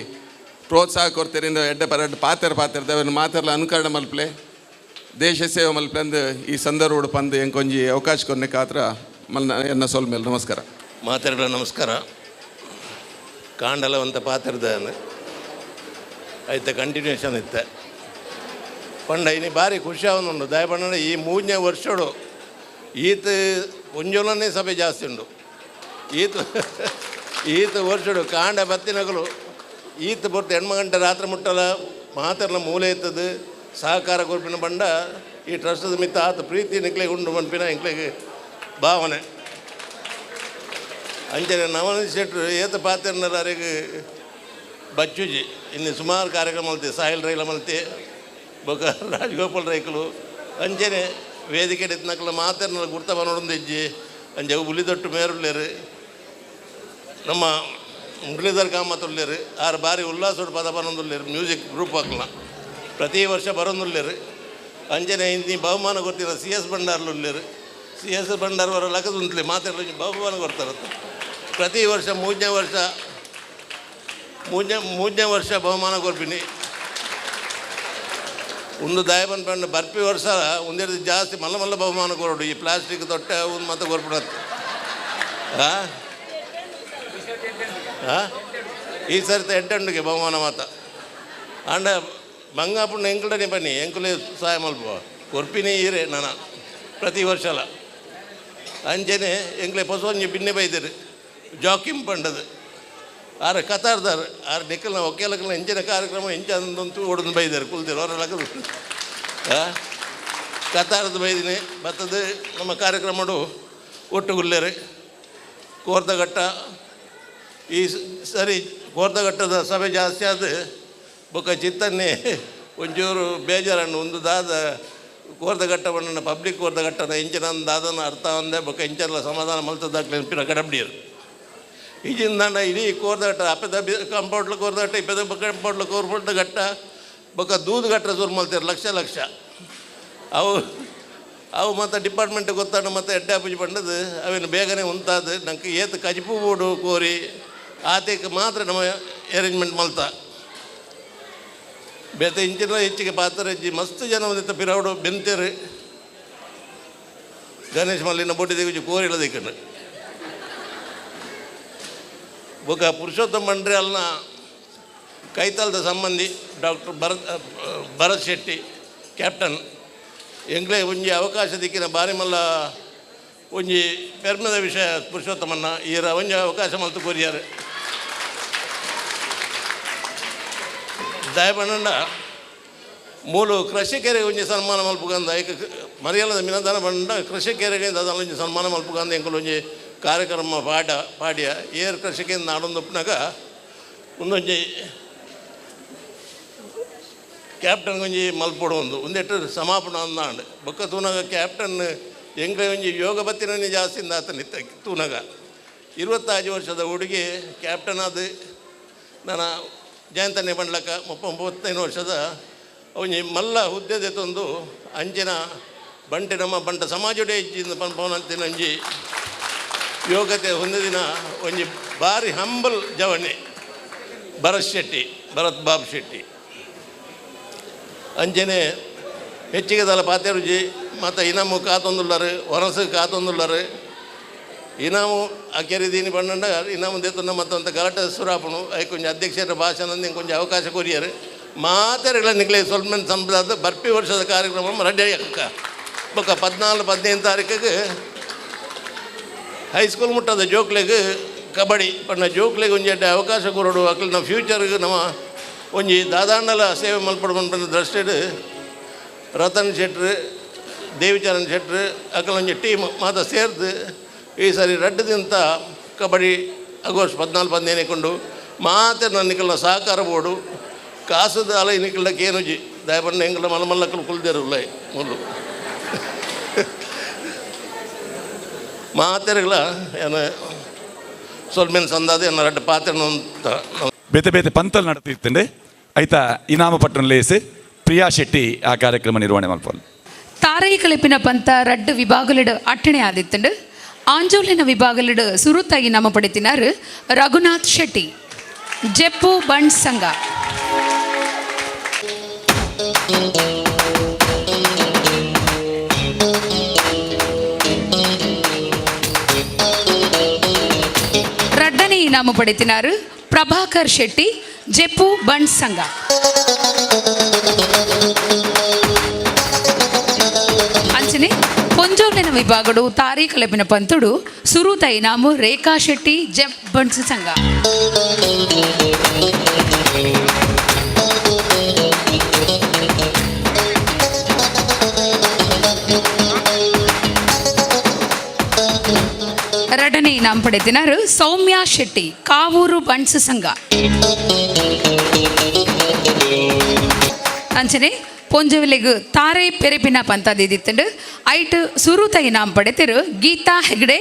ಪ್ರೋತ್ಸಾಹ ಕೊಡ್ತೀರಿಂದ ಎಡ್ಡೆ ಪರಡ್ಡು ಪಾತ್ರ ಪಾತಿರ್ತವೆ ಮಾತಾಡಲ ಅನುಕರಣೆ ಮಲ್ಪ್ಲೆ ದೇಶ ಸೇವೆ ಮಲ್ಪ್ಲೆ ಅಂದು ಈ ಸಂದರ್ಭ ಪಂದು ಎಂಕೊಂಜಿ ಅವಕಾಶ ಕೊನ್ನೆ ಕಾತ್ರ ಮಲ್ನ ಎನ್ನ ಸೋಲ್ ಮೇಲೆ ನಮಸ್ಕಾರ. ಮಾತಾಡೋ ನಮಸ್ಕಾರ. ಕಾಂಡಲವಂತ ಪಾತ್ರದಾನ ಆಯ್ತ ಕಂಟಿನ್ಯೂಷನ್ ಇತ್ತೆ ಪಂಡ ಇನಿ ಭಾರಿ ಖುಷಿ ಆವನುಂಡು. ದಯಪಂಡ ಈ 3ನೇ ವರ್ಷಡು ಈತ ಒಂಜೊಲನೇ ಸಭೆ ಜಾಸ್ತಿ ಉಂಡು. ಈತ ಈತ ವರ್ಷಡು ಕಾಂಡ ಬತ್ತಿನಗಲು ಈತ ಬೊರ್ತು 8 ಗಂಟೆ ರಾತ್ರಿ ಮುಟ್ಟಲ ಮಾತಾಡಲ ಮೂಲೆ ಇತ್ತದು ಸಹಕಾರ ಕೊರ್ಪಿನ ಬಂಡ ಈ ಟ್ರಸ್ಟದ ಮಿತ್ತ ಆತ ಪ್ರೀತಿ ನಿಕ್ಲೆಗೆ ಉಂಡು ಮನ್ಪಿನ ಎಂಕ್ಲೆಗೆ ಭಾವನೆ. ಅಂಚನೆ ನವನೀತ್ ಶೆಟ್ರು ಏತ ಪಾತ್ರನರಿಗೆ ಬಚ್ಚುಜಿ ಇನ್ನು ಸುಮಾರು ಕಾರ್ಯಕ್ರಮ ಮಲ್ತೆ ಸಾಹಿಲ್ ರೈಲ ಮಲ್ತೆ ಬೊಕ ರಾಜಗೋಪಾಲ್ ರೈಕಲು ಅಂಚನೆ ವೇದಿಕೆ ನಕಲ ಮಾತಾಡ್ನ ಗುರ್ತ ಬನ್ನೊಂದಿಜ್ಜಿ ಅಂಚೆ ಉಲಿದೊಟ್ಟು ಮೇರುಳ್ಳೇರು ನಮ್ಮ ಮುರಳೀಧರ್ ಕಾಮತ್ ಉಳ್ಳೇರು ಆರು ಬಾರಿ ಉಲ್ಲಾಸೋಡು ಪದ ಬನ್ನೊಂದುಳ್ಳೇರು ಮ್ಯೂಸಿಕ್ ಗ್ರೂಪ್ ಹಾಕಲ ಪ್ರತಿ ವರ್ಷ ಬರೋದುಳ್ಳೇರು. ಅಂಚನೆ ಇನ್ನು ಬಹುಮಾನ ಕೊಡ್ತೀರ ಸಿ ಎಸ್ ಭಂಡಾರ್ಲು ಉಳ್ಳೇರು. ಸಿ ಎಸ್ ಭಂಡಾರ್ ಅವರ ಲಕ್ಕದುಂತಲೆ ಮಾತಾಡಲು ಬಹುಮಾನ ಕೊಡ್ತಾರೆ ಪ್ರತಿ ವರ್ಷ. 3ನೇ ವರ್ಷ ಮೂರನೇ ವರ್ಷ ಬಹುಮಾನ ಕೊರ್ಪಿನಿ. ಒಂದು ದಾಯಬನ್ ಪಂಡ ಬರ್ಪಿ ವರ್ಷ ಒಂದೆರಡು ಜಾಸ್ತಿ ಮಲ್ಲ ಮಲ್ಲ ಬಹುಮಾನ ಕೊರಡು ಈ ಪ್ಲಾಸ್ಟಿಕ್ ತೊಟ್ಟೆ ಒಂದು ಮತ್ತೆ ಕೊರ್ಪಿಡತ್ತೆ. ಈ ಸರ್ತಿ ಎಡ್ಡಂಡುಗೆ ಬಹುಮಾನ ಮಾತ ಅಂಡ ಬಂಗಾಪುಣ್ಣ ಎಂಕುಲನೇ ಬನ್ನಿ ಎಂಕುಲೇ ಸಹಾಯ ಮಲ್ಪ ಕೊರ್ಪಿನಿ ಈರೆ ನಾನ ಪ್ರತಿ ವರ್ಷ ಅಲ್ಲ. ಅಂಚನೆ ಎಂಕ್ಲೆ ಪೊಸೊಂಜಿ ಬಿನ್ನೆ ಬೈದರು ಜಾಕಿಂ ಪಂಡದು ಆರು ಕತಾರ್ದಾರು ಆರು ನಿಕ್ಕಲ್ನ ಒಕ್ಕಲಕ್ಕಲ್ನ ಎಂಚಿನ ಕಾರ್ಯಕ್ರಮ ಎಂಚ ಅಂದಂತೂ ಓಡೋದು ಬೈದಾರೆ ಕುಲ್ದಿರು ಅವರ ಲಕ್ಕದು ಕತಾರದ ಬೈದಿನಿ ಬತ್ತದ ನಮ್ಮ ಕಾರ್ಯಕ್ರಮಡು ಒಟ್ಟುಗುಲ್ಲೇರು. ಕೋರ್ದಘಟ್ಟ ಈ ಸರಿ ಕೋರ್ದಘಟ್ಟದ ಸಭೆ ಜಾಸ್ತಿ ಆದ ಬೊಕ್ಕ ಚಿತ್ತನ್ನೇ ಒಂಚೂರು ಬೇಜಾರನ್ನು ಒಂದು ದಾದ ಕೋರ್ದಘಟ್ಟವನ್ನು ಪಬ್ಲಿಕ್ ಕೋರ್ದಘಟ್ಟನ ಎಂಚಿನ ದಾದನ ಅರ್ಥ ಒಂದೇ ಬೊಕ್ಕ ಇಂಚೆಲ್ಲ ಸಮಾಧಾನ ಮಲ್ತದಾಕ್ಲೆ ಪಿರ ಕಡಬ್ಡಿಯರು. ಈಜಿಂದಾಂಡ ಇಡೀ ಕೋರ್ದಘಟ್ಟ ಅಪ್ಪದ ಕಂಪೌಂಡ್ಲ ಕೋರ್ದಘಟ್ಟ ಇಪ್ಪದ ಕಂಪೌಂಡ್ಲ ಕೋರ್ಪುಟ್ಟ ಘಟ್ಟ ಬೊಕ್ಕ ದೂದು ಘಟ್ಟ ಶುರು ಮಲ್ತೀರು ಲಕ್ಷ ಲಕ್ಷ ಅವು ಅವು ಮತ್ತು ಡಿಪಾರ್ಟ್ಮೆಂಟ್ ಗೊತ್ತಾಡ ಮತ್ತು ಎಡ್ಡೆ ಪೂಜೆ ಪಂಡದು ಅವೇನು ಬೇಗನೆ ಉಂತಾದ ನಂಗೆ ಏತು ಕಜಿಪು ಬೋಡು ಕೋರಿ ಆತಕ್ಕೆ ಮಾತ್ರ ನಮ್ಮ ಅರೇಂಜ್ಮೆಂಟ್ ಮಲ್ತ ಬೇತೆ ಇಂಚಿನ ಹೆಚ್ಚಿಗೆ ಪಾತ್ರ ಹೆಚ್ಚಿ ಮಸ್ತ್ ಜನ ಒಂದಿತ್ತ ಪಿರವಡು ಬೆಂತೇರು ಗಣೇಶ್ ಮಲ್ಲಿನ ಬೊಟ್ಟಿ ತೆಗುಜಿ ಕೋರಿ ಇಲ್ಲದಿಕ್ಕಂಡು ಬೊಕ ಪುರುಷೋತ್ತಮ ಮಂಡ್ರಿ ಅಲ್ನ ಕೈತಲ್ದ ಸಂಬಂಧಿ ಡಾಕ್ಟರ್ ಭರತ್ ಶೆಟ್ಟಿ ಕ್ಯಾಪ್ಟನ್ ಎಂಗ್ಲೇ ಒಂಜಿ ಅವಕಾಶ ದಿಕ್ಕಿನ ಬಾರಿ ಮಲ್ಲ ಒಂಜಿ ಪೆರ್ಮದ ವಿಷಯ ಪುರುಷೋತ್ತಮನ್ನ ಈರ ಒಂಜಿ ಅವಕಾಶ ಮಲ್ತು ಕೊರಿಯಾರು. ದಯಪಂಡ ಮೂಲು ಕೃಷಿಕರಿಗೆ ಒಂಜಿ ಸನ್ಮಾನ ಮಲ್ಪುಗಂದ ಐಕ್ ಮರಿಯಲದ ಮಿನದನ ಬಂಡ ಕೃಷಿಕರಿಗೆ ದಾದಲ ಒಂಜಿ ಸನ್ಮಾನ ಮಲ್ಪುಗಂದ ಎಂಕುಲು ಒಂಜಿ ಕಾರ್ಯಕ್ರಮ ಪಾಡ ಪಾಡ್ಯ ಏರ್ ಕೃಷಿಕೆಂದು ನಾಡೊಂದುಪ್ಪುನಗ ಒಂದೊಂಜಿ ಕ್ಯಾಪ್ಟನ್ ಒಂಜಿ ಮಲ್ಪೊಡು ಒಂದು ಒಂದೆಟ್ಟು ಸಮಾಪನ ಅಂದಾಂಡ್ ಬೊಕ್ಕ ತೂನಗ ಕ್ಯಾಪ್ಟನ್ ಎಂಕ್ಲೆ ಒಂಜಿ ಯೋಗ ಬತ್ತಿನ ಜಾಸ್ತಿ ಆತನ ಇತ್ತ ತೂನಗ 25 ವರ್ಷದ ಹುಡುಗಿ ಕ್ಯಾಪ್ಟನ್ ಆದ ನನ್ನ ಜಯಂತನೇ ಬಂಡ್ಲಕ್ಕ 35 ವರ್ಷದ ಒಂಜಿ ಮಲ್ಲ ಹುದ್ದೆದೆ ತಂದು ಅಂಚಿನ ಬಂಟೆ ನಮ್ಮ ಬಂಟ ಸಮಾಜೋಡೆ ಇಜ್ಜಿಂದ ಪನ್ಪವನಂತಿನ ಒಂಜಿ ಯೋಗ್ಯತೆ ಹೊಂದಿದಿನ ಒಂಜಿ ಭಾರಿ ಹಂಬಲ್ ಜವಣಿ ಭರತ್ ಶೆಟ್ಟಿ, ಭರತ್ ಬಾಬು ಶೆಟ್ಟಿ. ಅಂಚನೆ ಹೆಚ್ಚಿಗೆ ದಲ ಪಾತೆರುಜಿ ಮತ್ತು ಇನಾಮು ಕಾತೊಂದುಳ್ಳರು, ವರಸು ಕಾತೊಂದುಳ್ಳರು. ಇನಾಮು ಅಕೆರಿದೀನಿ ಬಣ್ಣಂಡ ಇನಾಮು ದೇತುన్న ಮತ್ತೊಂತ ಗಲಾಟೆ ಸುರಾಪಣು ಐಕೊಂಜ ಕೊಂಚ ಅಧ್ಯಕ್ಷರ ಭಾಷಣ ಕೊಂಚ ಅವಕಾಶ ಕೊರಿಯರು ಮಾತೆರಗಳ ನಿಕ್ಲೆ ಸ್ವಲ್ಪ ಸಂಬಳದ ಬರ್ಪಿ ವರ್ಷದ ಕಾರ್ಯಕ್ರಮ ರೆಡಿ ಅಕ್ಕ ಬೊಕ್ಕ 14 15 ತಾರೀಕಿಗೆ ಹೈಸ್ಕೂಲ್ ಮುಟ್ಟದ ಜೋಕ್ಲೆಗ್ ಕಬಡ್ಡಿ ಪಂಡ ಜೋಕ್ಲೆಗ್ ಒಂಜಿ ಎಡ್ಡೆ ಅವಕಾಶ ಕೊರಡು ಅಕ್ಲು ನಮ್ಮ ಫ್ಯೂಚರ್ಗೆ ನಮ್ಮ ಒಂಜಿ ದಾದಾಂಡಲ ಸೇವೆ ಮಲ್ಪಡು ಪನ್ಪಿನ ದೃಷ್ಟಿಡ್ ರತನ್ ಶೆಟ್ರು, ದೇವಿಚರಣ್ ಶೆಟ್ರು ಅಕಲ್ ಒಂಜಿ ಟೀಮ್ ಮಾತ ಸೇರ್ದು ಈ ಸಾರಿ ರಡ್ಡದಿಂತ ಕಬಡ್ಡಿ ಆಗಸ್ಟ್ 14 15 ಕೊಂಡು ಮಾತೆ ನನ್ನ ಸಹಕಾರ ಬೋರ್ಡು ಕಾಸುದ ಅಲ ನಿಕ್ಕಲಕ್ಕೆ ಏನುಜಿ ದಯಪಣ್ಣ ಎಂಗಳ ಮಲಮಲ್ಲಕ್ಕಲು ಕುಲ್ದೇರುಲ್ಲ ಮುಲ್ಲು ಮಾತೆರಗಳ ಏನ ಸೊಲ್ಮೆನ್ ಸಂದಾದ ಎನ್ನ ರಡ್ಡ ಪಾತ್ರ ಅಂತ ಬೇತೆ ಬೇತೆ ಪಂತಲ್ ನಡತಿತ್ತಂಡೆ ಆಯ್ತಾ ಇನಾಮ ಪಟ್ಟಣ ಲೇಸ್ ಪ್ರಿಯಾ ಶೆಟ್ಟಿ ಆ ಕಾರ್ಯಕ್ರಮ ನಿರ್ವಹಣೆ ಮಲ್ಪಲ್. ತಾರೈ ಕಲಿಪಿನ ಪಂತ ರಡ್ಡು ವಿಭಾಗಲಿಡು ಅಟ್ಟಣೆ ಆದಿತ್ತಂಡು ಆಂಜೋಲಿನ ವಿಭಾಗಲಿಡು ಸುರುತ ಇನಾಮ ಪಡೆತಿನಾರು ರಘುನಾಥ್ ಶೆಟ್ಟಿ, ಜೆಪ್ಪು ಬಂಡ್ ಸಂಘ. ರಡ್ಡನೆ ಇನಾಮ ಪಡೆತಿನಾರು ಪ್ರಭಾಕರ್ ಶೆಟ್ಟಿ, ಜೆಪ್ಪು ಬಂಡ್ ಸಂಘ. ಅಂಚನೆ ಪೊಂಜೋಲಿನ ವಿಭಾಗಡು ತಾರೀ ಕಲೆಪಿನ ಪಂತುಡು ಸುರುತ ಇನಾಮು ರೇಖಾ ಶೆಟ್ಟಿ, ಜೆಪ್ ಬಂಡ್ಸ್ ಸಂಘ. ರಡನೆ ಇನಾಮ್ ಪಡೆತಿನಾರು ಸೌಮ್ಯ ಶೆಟ್ಟಿ, ಕಾವೂರು ಬಂಡ್ಸ್ ಸಂಘ. ಅಂಚನೆ ಪೊಂಜವಿಲೆಗು ತಾರೆ ಪೆರೆಪಿನ ಪಂತದಿತ್ತಿಂಡು ಐಟ್ ಸುರುತ ಇನಾಮ್ ಪಡೆತಿರು ಗೀತಾ ಹೆಗ್ಡೆ,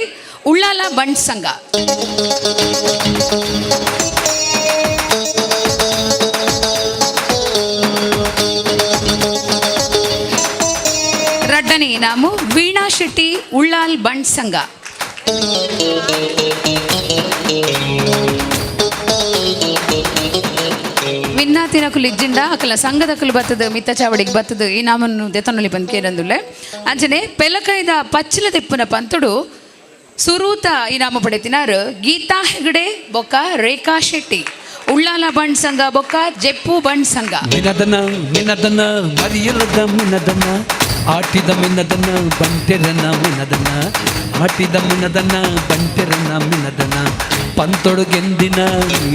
ಉಳ್ಳಾಲ ಬಂಡ್ಸ್ ಸಂಘ. ರಡ್ಡನೆ ಇನಾಮು ವೀಣಾ ಶೆಟ್ಟಿ, ಉಳ್ಳಾಲ್ ಬಂಡ್ಸ್ ಸಂಘ. ವಿನ್ನಾತಿನಕುಲು ಇಜ್ಜಿಂಡ ಅಕಲ ಸಂಘದಕುಲು ಬತ್ತದು ಮಿತ್ತ ಚಾವಡಿಗೆ ಬತ್ತದು ಈ ನಾಮನ್ನು ದೆತನೊಲಿ ಬಂದ್ ಕೇರಂದುಲ್ಲೆ. ಅಂಚನೆ ಪೆಲಕೈದ ಪಚ್ಚಿಲ ತಿಪ್ಪುನ ಪಂತುಡು ಸುರೂತ ಇನಾಮ ಪಡೆತಿನಾರು ಗೀತಾ ಹೆಗಡೆ ಬೊಕ್ಕ ರೇಖಾ ಶೆಟ್ಟಿ, ಉಳ್ಳಾಲ ಬಂಡ್ ಸಂಘ ಬೊಕ್ಕ ಜೆಪ್ಪು ಬಂಡ್ ಸಂಘ. ಮಿನದನ ಮಿನದನ ಮರಿಯಲದ ಮಿನದನ ಆಟಿದ ಮಿನದನ ಬಂಟೆರನ ಮಿನದನ ಆಟಿದ ಮಿನದನ ಬಂಟೆರನ ಮಿನದನ ಪಂತೊಡು ಗೆಂದಿನ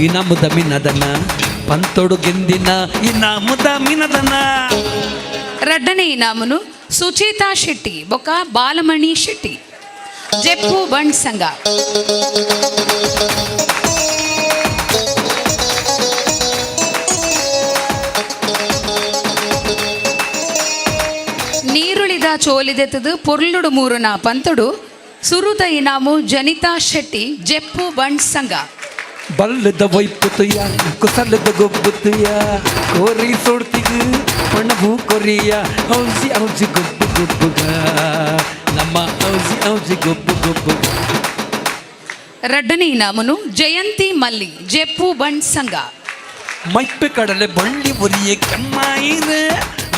ಇನಾಮುದ ಮಿನದನ ಪಂತೊಡು ಗೆಂದಿನ ಇನಾಮುದ ಮಿನದನ. ರಡ್ಡನೆ ಇನಾಮನು ಸುಚೇತಾ ಶೆಟ್ಟಿ ಬೊಕ್ಕ ಬಾಲಮಣಿ ಶೆಟ್ಟಿ, ಜೆಪ್ಪು ಬಂಡ್ ಸಂಘ. ನೀರುಳಿದ ಚೋಲಿದೆತ್ತದು ಪೊರ್ಲುಡು ಮೂರುನ ಪಂತುಡು ಸುರುತ ಇನಾಮು ಜನಿತಾ ಶೆಟ್ಟಿ, ಜೆಪ್ಪು ಬಂಡ್ ಸಂಘ. ಬಲ್ಲದ ವೈಪುತುಯ ಕುಸಲದ ಗೊಬ್ಬುತುಯ ಕೋರಿ ಸೋಡ್ತಿಗು ಪಣವು ಕೊರಿಯ ಔಜಿ ಔಜಿ ಗೊಬ್ಬು ಗೊಬ್ಬುಗ ನಮ್ಮ ಔಜಿ ಔಜಿ ಗೊಬ್ಬು ಗೊಬ್ಬುಗ. ರಡ್ಡನೆ ಇನಾಮನು ಜಯಂತಿ ಮಲ್ಲಿ, ಜೆಪ್ಪು ಬಂಡ್ ಸಂಘ. ಮೈಪೆ ಕಡಲೆ ಬಳ್ಳಿ ಒರಿಯ ಕೆಮ್ಮಾಯಿರ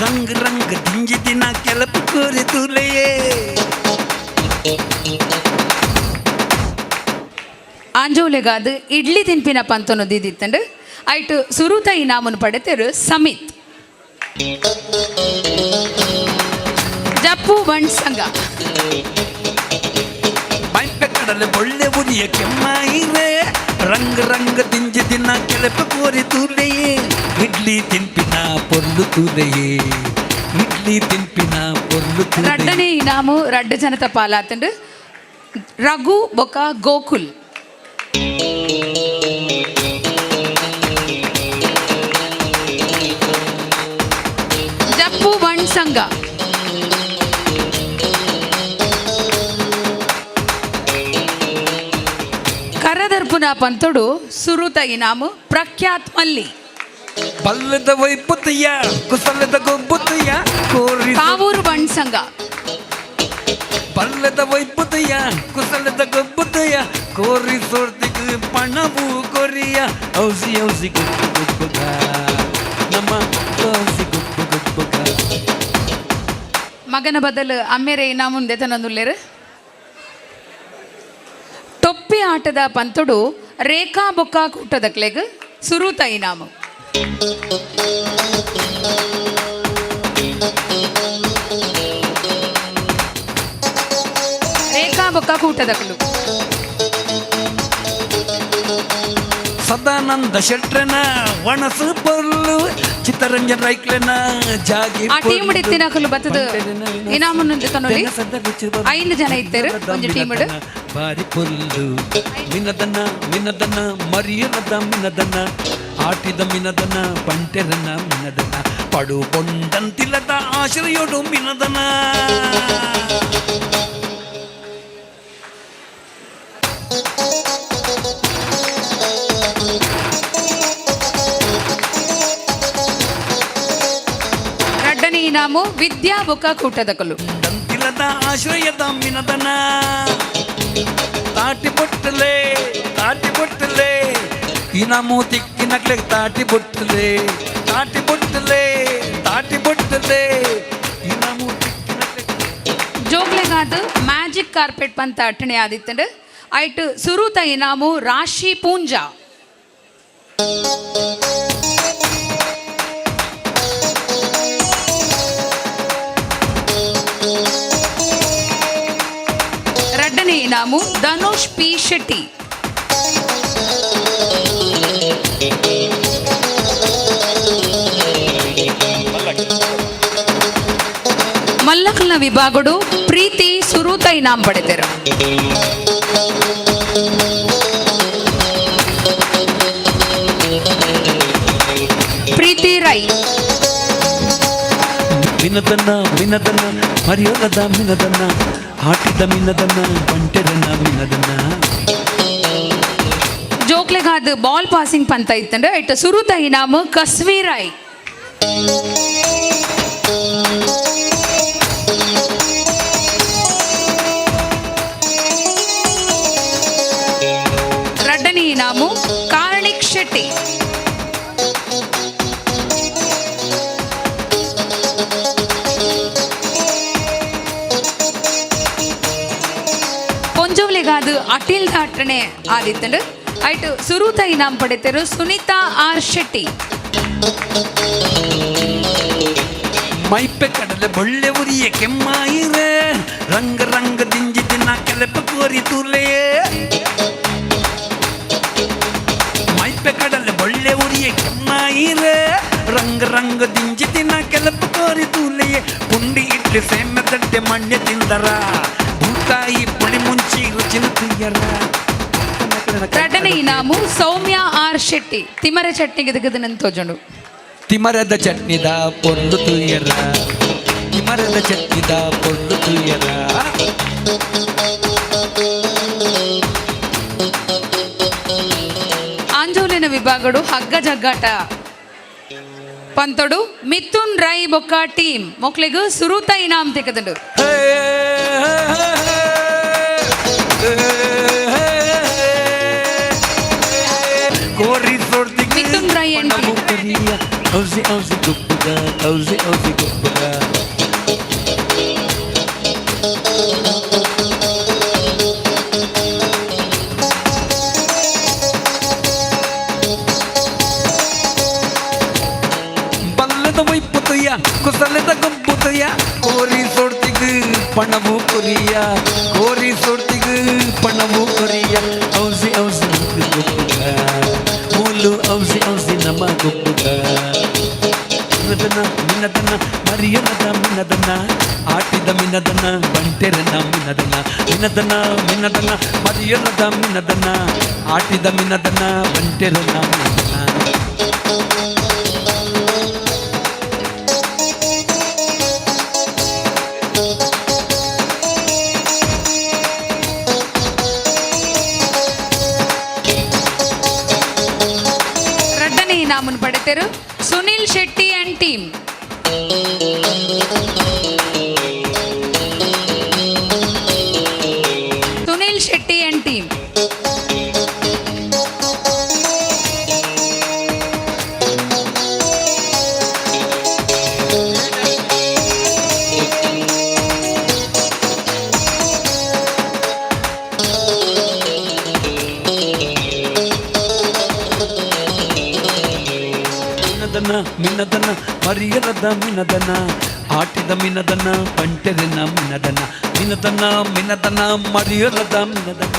ರಂಗ್ ರಂಗ್ ದಿಂಜಿ ದಿನ ಕೆಲಪು ಕೋರಿ ತುಲೆಯೇ. ಆಂಜೋಲೆಗಾದ ಇಡ್ಲಿ ತಿನ್ಪಿನ ಪಂತನು ದಿದಿತ್ತಂಡು ಐಟ್ ಸುರುತ ಇನಾಮನು ಪಡೆತಿರು ಸಮಿತ್, ಜಪ್ಪು ಬಂಡ್ ಸಂಘ. ಮೈಪೆ ಕಡಲೆ ಬೊಳ್ಳೆ ಉರಿಯ ಕೆಮ್ಮಾಯಿರೆ ರಂಗ್ ರಂಗ್ ದಿಂಜಿ ದಿಂಜಿದಿನ ಕೆಲಪ ಕೋರಿ ತೂಲೆಯೇ ಇಡ್ಲಿ ತಿನ್ಪಿನ ಪೊರ್ಲು ತೂಲೆಯೇ ಇಡ್ಲಿ ತಿನ್ಪಿನ ಪೊರ್ಲು ತೂಲೆಯೇ. ರಡ್ಡನೇ ಇನಾಮು ರಡ್ಡ ಜನತ ಪಾಲಾತಂಡು ರಘು ಬೊಕ ಗೋಕುಲ್. ಜಪ್ಪು ಬಣ್ ಸಂಘ. ಕರದರ್ಪುನ ಪಂತೊಡು ಸುರುತ ಇನಾಮು ಪ್ರಖ್ಯಾತ್ ಮಲ್ಲಿ. ಬಲ್ಲದ ವೈಪುತಯ್ಯ ಕುಸಲದ ಗೊಬ್ಬುತಯ್ಯ ಕೋರಿ ಕಾವೂರು ಬಣ್ ಸಂಘ. ಬಲ್ಲದ ವೈಪುತಯ್ಯ ಕುಸಲದ ಗೊಬ್ಬುತಯ್ಯ ಕೋರಿ ಸೋರ್ತಿಗೆ ಪಣವು ಕೊರಿಯ ಔಸಿ ಔಸಿ ಗುಪ್ಪು ಗುಪ್ಪುಗ ನಮ್ಮ ಔಸಿ ಗುಪ್ಪು ಗುಪ್ಪುಗ. ಮಗನ ಬದಲು ಅಮ್ಮೆರೆ ಇನಾಮು ದೆತನೊಂದುಲ್ಲೆರ್. ತೊಪ್ಪಿ ಆಟದ ಪಂತೊಡು ರೇಖಾ ಬೊಕ್ಕ ಕೂಟದಕ್ಲೆಗ್ ಸುರುತ ಇನಾಮು. ರೇಖಾ ಬೊಕ್ಕ ಕೂಟದಕ್ಲು. ಸದಾನಂದ ಶೆಟ್ರನ ಒಣಸು ಪೊರ್ಲು ಚಿತ್ತರಂಜನ್ ರೈಕ್ಲೆನ ಜಾಗಿ ಆ ಟೀಮ್ ಇತ್ತಿನಕುಲು ಬತ್ತದ ಇನಾಮುನ್ ದೆತನೊಲಿ. ಐದು ಜನ ಇತ್ತೆರ್ ಒಂಜಿ ಟೀಮ್. ಬಾರಿ ಪೊರ್ಲು ಮಿನದನ ಮಿನದನ ಮರಿಯನದ ಮಿನದನ ಆಟಿದ ಮಿನದನ ಬಂಟೆರನ ಮಿನದನ ಪಡು ಬೊಂಡಂತಿಲ್ಲದ ಆಶ್ರಯೋಡು ಮಿನದನ. ರಡ್ಡನೇ ಇನಾಮು ವಿದ್ಯಾ ಬೊಕ್ಕ ಕೂಟದಕಲು. ದಂತಿಲದ ಆಶ್ರಯದ ಮಿನದನ ತಾಟಿ ಬೊಟ್ಟಲೆ ತಾಟಿ ಬೊಟ್ಟಲೆ ಇನಾಮು ತಿಕ್ಕಿನಕ್ಲೆ ತಾಟಿ ಬೊಟ್ಟಲೆ ತಾಟಿ ಬೊಟ್ಟಲೆ ತಾಟಿ ಬೊಟ್ಟಲೆ ಇನಾಮು ತಿಕ್ಕಿನಕ್ಲೆ. ಜೋಗ್ಲೆಗಾದ್ ಮ್ಯಾಜಿಕ್ ಕಾರ್ಪೆಟ್ ಪಂತ ಅಟ್ಟಣೆ ಆದಿತ್ತಂಡು. ಐಟ್ ಸುರುತ ಇನಾಮು ರಾಶಿ ಪೂಂಜಾ. ರಡ್ಡನೇ ಇನಾಮು ಧನುಷ್ ಪಿ ಶೆಟ್ಟಿ. ಮಲ್ಲಕಲ್ನ ವಿಭಾಗಡು ಪ್ರೀತಿ ಸುರೂತ ಇನಾಮ್ ಪಡೆದರು. ಪ್ರೀತಿ ರೈ. ಮಿನದನ್ನ ಮಿನದನ್ನ ಮರಿಯೋಲದ ಮಿನದನ್ನ ಆಟಿದ ಮಿನದನ್ನ ಬಂಟೆರನ್ನ ಮಿನದನ್ನ. ಜೋಕ್ಲೆಗಾದ್ ಬಾಲ್ ಪಾಸಿಂಗ್ ಪಂತ ಇತ್ತಂದ್ರೆ ಇಟ್ಟ ಸುರುತ ಇನಾಮು ಕಸ್ವಿ ರೈ. ರಡ್ಡನೇ ಇನಾಮು ಕಾರ್ಣಿಕ್ ಶೆಟ್ಟಿ. ಪೊಂಜೋವ್ಲೆಗಾದ್ ಅಟಿಲ್ ದಾಟಣೆ ಆದಿತ್ತಂಡು. ಐಟ್ ಸುರುತ ಇನಾಮ್ ಪಡೆತರು ಸುನೀತಾ ಆರ್ ಶೆಟ್ಟಿ. ಮೈಪೆ ಕಡಲೆ ಬೊಳ್ಳೆ ಉರಿಯ ಕೆಮ್ಮಾಯಿರೆ ರಂಗ ರಂಗ ದಿಂಜಿ ದಿನ ಕೆಲಪ ಕೋರಿ ತೂಲೆಯೇ ಮೈಪೆ ಕಡಲೆ ಬೊಳ್ಳೆ ಉರಿಯ ಕೆಮ್ಮಾಯಿರೆ ರಂಗ ರಂಗ ದಿಂಜಿ ದಿನ ಕೆಲಪ ಕೋರಿ ತೂಲೆಯೇ ಪುಂಡಿ ಇಡ್ಲಿ ಸೇಮೆ ದಡ್ಡೆ ಮಣ್ಣೆ ತಿಂದರ ಭೂತಾಯಿ ಪುಳಿ ಮುಂಚಿ ರುಚಿನ ತುಯ್ಯರ. ರಡ್ಡನೇ ಇನಾಮು ಸೌಮ್ಯ ಆರ್ ಶೆಟ್ಟಿ. ತಿಮರೆ ಚಟ್ನಿಗೆ ದಿಗದ ತೋಜುಂಡು. ತಿಮರದ ಚಟ್ನಿದ ಪೊರ್ಲು ತುಯ್ಯರ ತಿಮರದ ಚಟ್ನಿದ ಪೊರ್ಲು ತುಯ್ಯರ. ಆಂಜೋಲಿನ ವಿಭಾಗಡು ಹಗ್ಗ ಜಗ್ಗಾಟ ಪಂತೊಡು ಮಿಥುನ್ ರೈ ಬೊಕ್ಕ ಟೀಮ್ ಮೊಕ್ಲೆಗ್ ಸುರುತ ಇನಾಮ್ ತೆಗೆದುಂಡು. ಕೋರಿ ಸೋರ್ತಿಗೆ ಮಿಥುನ್ ರೈ and team. ಕೊರಿಯ ಔಸಿ ಔಸಿ ಗುಪ್ಪುಗ ಔಸಿ ಔಸಿ ಗುಪ್ಪುಗ. ಬಲ್ಲದ ವೈಪುತಯ್ಯ ಕುಸಲದ ಗುಂಪುತಯ್ಯ ಕೋರಿ ಸೋರ್ತಿಗೆ ಪಣವು ಕೊರಿಯ ಕೋರಿ ಸೋರ್ತಿಗೆ ಪಣವು ಕೊರಿಯ ಔಸಿ ಔಸಿ ಗುಪ್ಪುಗ ಮೂಲು ನಮ ಗೊಬ್ಬುಗ. ಮಿನದನ ಮಿನದನ ಮರಿಯಲದ ಮಿನದನ ಆಟಿದ ಮಿನದನ ಬಂಟೆರನ ಮಿನದನ ಮಿನದನ ಮಿನದನ ಮರಿಯಲದ ಮಿನದನ ಆಟಿದ ಮಿನದನ ಬಂಟೆರನ ಮಿನದನ. ರಡ್ಡನೇ ಇನಾಮನ್ನು ಪಡೆತರು Sunil Shetty and team. Sunil Shetty and team. ಮಿನದನ ಮಿನದನ ಮರಿಯಲದ ಮಿನದನ ಆಟಿದ ಮಿನದನ ಬಂಟೆರನ ಮಿನದನ ಮಿನದನ ಮಿನದನ ಮರಿಯಲದ ಮಿನದನ.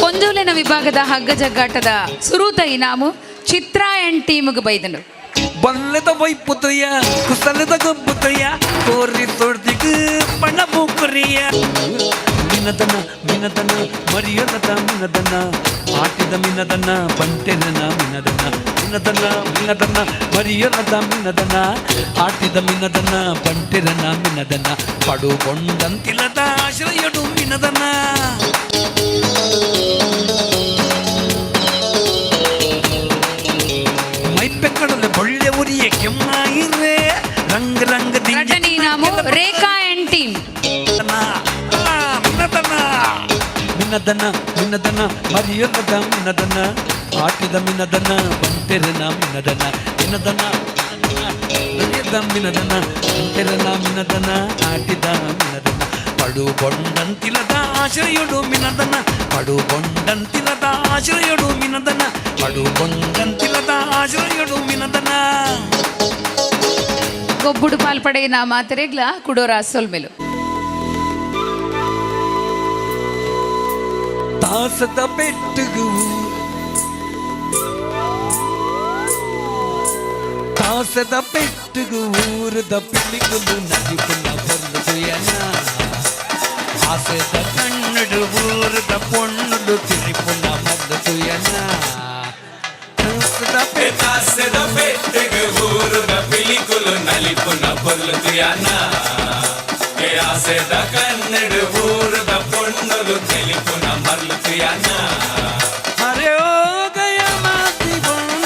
ಪೊಂಜೋಲೆನ ವಿಭಾಗದ ಹಗ್ಗ ಜಗ್ಗಾಟದ ಸುರೂತ ಇನಾಮು ಚಿತ್ರಾ ಅಂಡ್ ಟೀಮ್ಗೆ ಬೈದನು. ಬಲ್ಲದ ವೈಪುತಯ್ಯ ಕುಸಲದ ಗೊಬ್ಬುತಯ್ಯ ಕೋರಿ ತೊಡ್ದಿಗ್ ಬಣ್ಣ ಬೂಕುರಿಯ. ಮಿನದನ ಮಿನದನ ಮರಿಯಲದ ಮಿನದನ ಆಟಿದ ಮಿನದನ ಬಂಟೆರನ ಮಿನದನ ಮಿನದನ ಮಿನದನ ಮರಿಯಲದ ಮಿನದನ ಆಟಿದ ಮಿನದನ ಬಂಟೆರನ ಮಿನದನ ಪಡು ಬೊಂಡಂತಿಲ್ಲದ ಆಶ್ರಯಡು ಮಿನದನ. ಮೈಪೆಕ್ಕಡಲೆ ಬೊಳ್ಳೆ ಉರಿಯ ಕೆಮ್ಮಾಯಿರೇ ರಂಗ ರಂಗ ರಡ್ಡನೇ ಇನಾಮು ರೇಖಾ ಅಂಡ್ ಟೀಮ್. ಮಿನದನ ಮಿನದನ ಮಿನದನ ಮರಿಯಲದ ಮಿನದನ ಆಟಿದ ಮಿನದನ ಬಂಟೆರನ ಮಿನದನ ಮಿನದನ ಮರಿಯದ ಮಿನದನ ಬಂಟೆರನ ಮಿನದನ ಆಟಿದ ಮಿನದನ ಪಡು ಬೊಂಡಂತಿಲದ ಆಶ್ರಯಡು ಮಿನದನ ಪಡು ಬೊಂಡಂತಿಲದ ಆಶ್ರಯಡು ಮಿನದನ ಪಡು ಬೊಂಡಂತಿಲದ ಆಶ್ರಯಡು ಮಿನದನ. ಗೊಬ್ಬುಡು ಪಾಲ್ಪಡೆಯಿನ ಮಾತೆರೆಗ್ಲ ಕುಡೋರ ಸೊಲ್ಮೆಲು. ತಾಸದ ಪೆಟ್ಟುಗು ತಾಸದ ಪೆಟ್ಟುಗು ಊರದ ಪಿಲಿಕುಲು ನದಿಪುನ ಬಲ್ಲುಯನ ಆಸೆದ ಕಣ್ಣಡು ಊರದ ಪೊಣ್ಣುಲು ತಿರಿಪುನ ಮಲ್ಲುಯನ ತಾಸದ ಪೆಟ್ಟುಗು ಊರದ ಪಿಲಿಕುಲು ನಲಿಪುನ ಬಲ್ಲುಯನ ಆಸೆದ ಕನ್ನಡ ಊರದ ಪೊಣ್ಣುಲು ತಿಳಿಪುನ ಮಲ್ಲುಯನ. ಅರೆ ಓ ಗಯ ಮಾತಿ ಬಣ್ಣ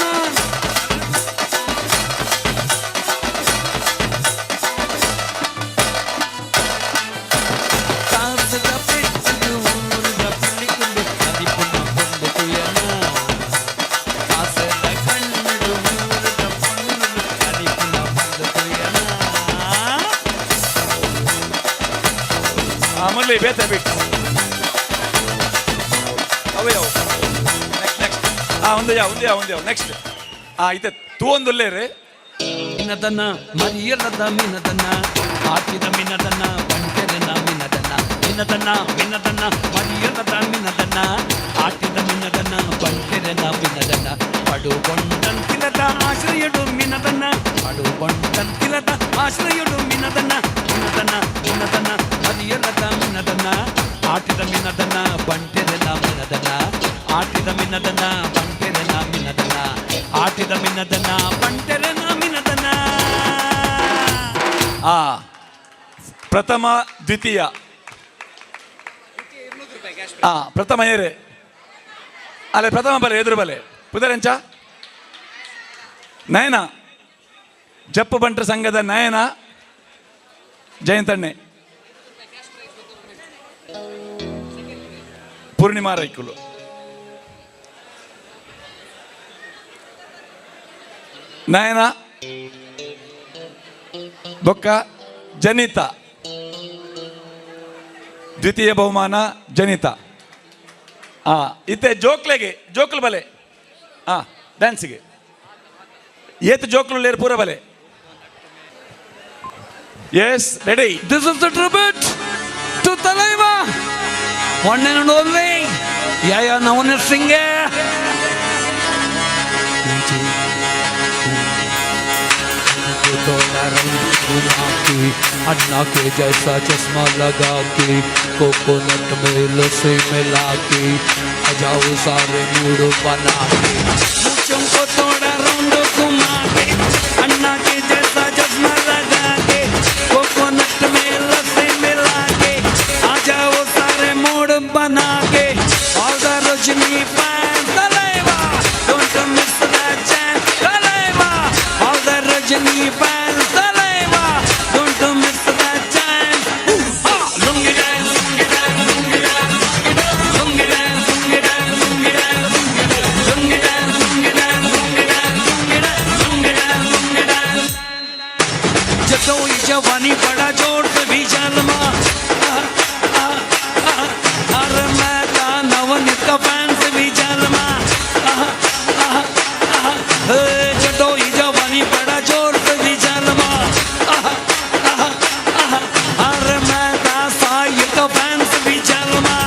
ತಾಸದ ಪೆಟ್ಟುಗು ಊರದ ಪಿಲಿಕುಲು ನಲಿಪುನ ಬಲ್ಲುಯನ ಆಸೆದ ಕಣ್ಣಡು ಊರದ ಪೊಣ್ಣುಲು ನಲಿಪುನ ಮಲ್ಲುಯನ. ಮುರಳಿ ಬೇತೆ ಬಿಟ್ಟು ಅವೆ ಯಾವ ನೆಕ್ಸ್ಟ್ ನೆಕ್ಸ್ಟ್ ಒಂದು ಯಾವ ಒಂದು ಯಾವ ಒಂದು ಯಾವ ನೆಕ್ಸ್ಟ್ ಐತೆ ತೂ ಒಂದುಲ್ಲೇರಿ. ಮಿನದನ ಮರಿಯಲದ ಮಿನದನ ಆಟಿದ ಮಿನದನ ಬಂಟೆರನ ಮಿನದನ ಮಿನದನ ಮಿನದನ ಮರಿಯಲದ ಮಿನದನ ಆಟಿದ ಮಿನದನ ಬಂಟೆರನ ಮಿನದನ ಪಡು ಬೊಂಡಂತಿಲದ ಆಶ್ರಯಡು ಮಿನದನ ಪಡು ಬೊಂಡಂತಿಲದ ಆಶ್ರಯಡು ಮಿನದನ ಮಿನದನ ಮಿನದನ ಮರಿಯಲದ ಮಿನದನ ಆಟಿದ ಮಿನದನ ಬಂಟೆರನ ಮಿನದನ ಆಟಿದ ಮಿನದನ ಬಂಟೆರನ ಮಿನದನ ಆಟಿದ ಮಿನದನ ಬಂಟೆರನ ಮಿನದನ. ಪ್ರಥಮ ದ್ವಿತೀಯ ಪ್ರಥಮ ಏರೆ ಅಲ್ಲೇ ಪ್ರಥಮ ಬಲೆ ಎದುರು ಬಲೆ ಪುದರೆಂಚ ನಯನ ಜಪ್ಪು ಬಂಟ್ರ ಸಂಘದ ನಯನ ಜಯಂತಣ್ಣೆ ಪೂರ್ಣಿಮಾ ರೈಕುಲು ನಯನ ಬೊಕ್ಕ ಜನಿತಾ ದ್ವಿತೀಯ ಬಹುಮಾನ ಜನಿತಾ. ಇತ್ತೆ ಜೋಕ್ಲೆಗೆ ಜೋಕ್ಲು ಬಲೆ. ಹಾಂ ಡ್ಯಾನ್ಸಿಗೆ ಏತ್ ಜೋಕ್ಲು ಲೇರು ಪೂರ ಬಲೆ. Yes, ready. This is the tribute to Thalaiva, one and only Yaya Navneet Singh. अन्ना के जैसा चश्मा लगा के, कोकोनट में लस्सी मिला के, आ जाओ सारे मूड बना के। मूछों को थोड़ा राउंड घुमा के, अन्ना के जैसा चश्मा लगा के, कोकोनट में लस्सी मिला के, आ जाओ सारे मूड बना के। All the Rajini fans, Thalaiva, don't miss the chance, Thalaiva. All the Rajini fans, Thalaiva, don't miss the chance. Lungi dance, lungi dance, lungi dance, lungi dance, lungi dance, lungi dance, lungi dance, lungi dance, lungi dance, lungi dance, lungi dance. जदों ये जवानी बड़ा जोर से भी जालमा, अरे मैं ता नवनीत का फैन से भी जालमा। जदों ये जवानी बड़ा जोर से भी जालमा, अरे मैं ता साई का फैन से भी जालमा।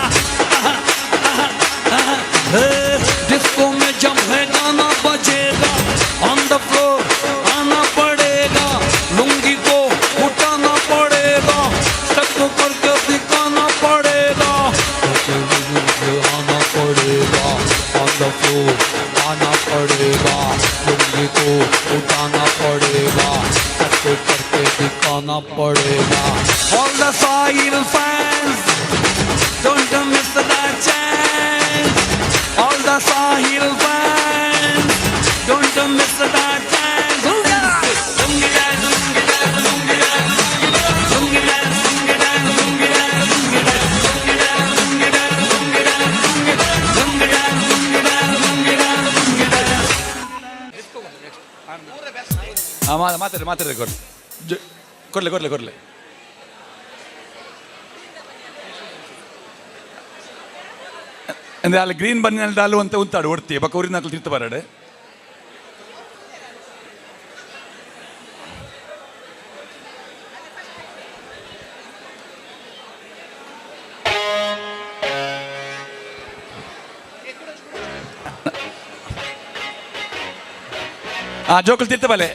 डिस्को में जब है गाना बजेगा, ऑन the floor आना पड़ेगा, लुंगी को उठाना पड़ेगा, स्टेप करके दिखाना पड़ेगा। आना पड़ेगा, ऑन the floor आना पड़ेगा, लुंगी को उठाना पड़ेगा, स्टेप करके दिखाना पड़ेगा। All the Sahil fans, don't miss the chance. All the Sahil fans, don't miss the chance. Lungi dance, lungi dance, lungi dance, lungi dance, lungi dance, lungi dance, lungi dance, lungi dance, lungi dance, lungi dance, lungi dance, lungi dance, lungi dance. ಹಾಂ, ಮಾತಾಡಿ ಮಾತಾಡಿ, ಕೊಡ್ಲಿ ಕೊಡ್ಲೆ ಕೊಡ್ಲೆ ಕೊಡ್ಲೆ. ಅಂದ್ರೆ ಅಲ್ಲಿ green ಬನ್ನಿನಲ್ಲಿ ದಾಲು ಅಂತ ಉಂತಾಡು ಒಡ್ತಿ ಬಕ್ಕ ಊರಿನ ತಿರ್ತು ಬರಡೆ. ಆ ಜೋಕುಲ್ ತಿರ್ತ ಬಲೆ.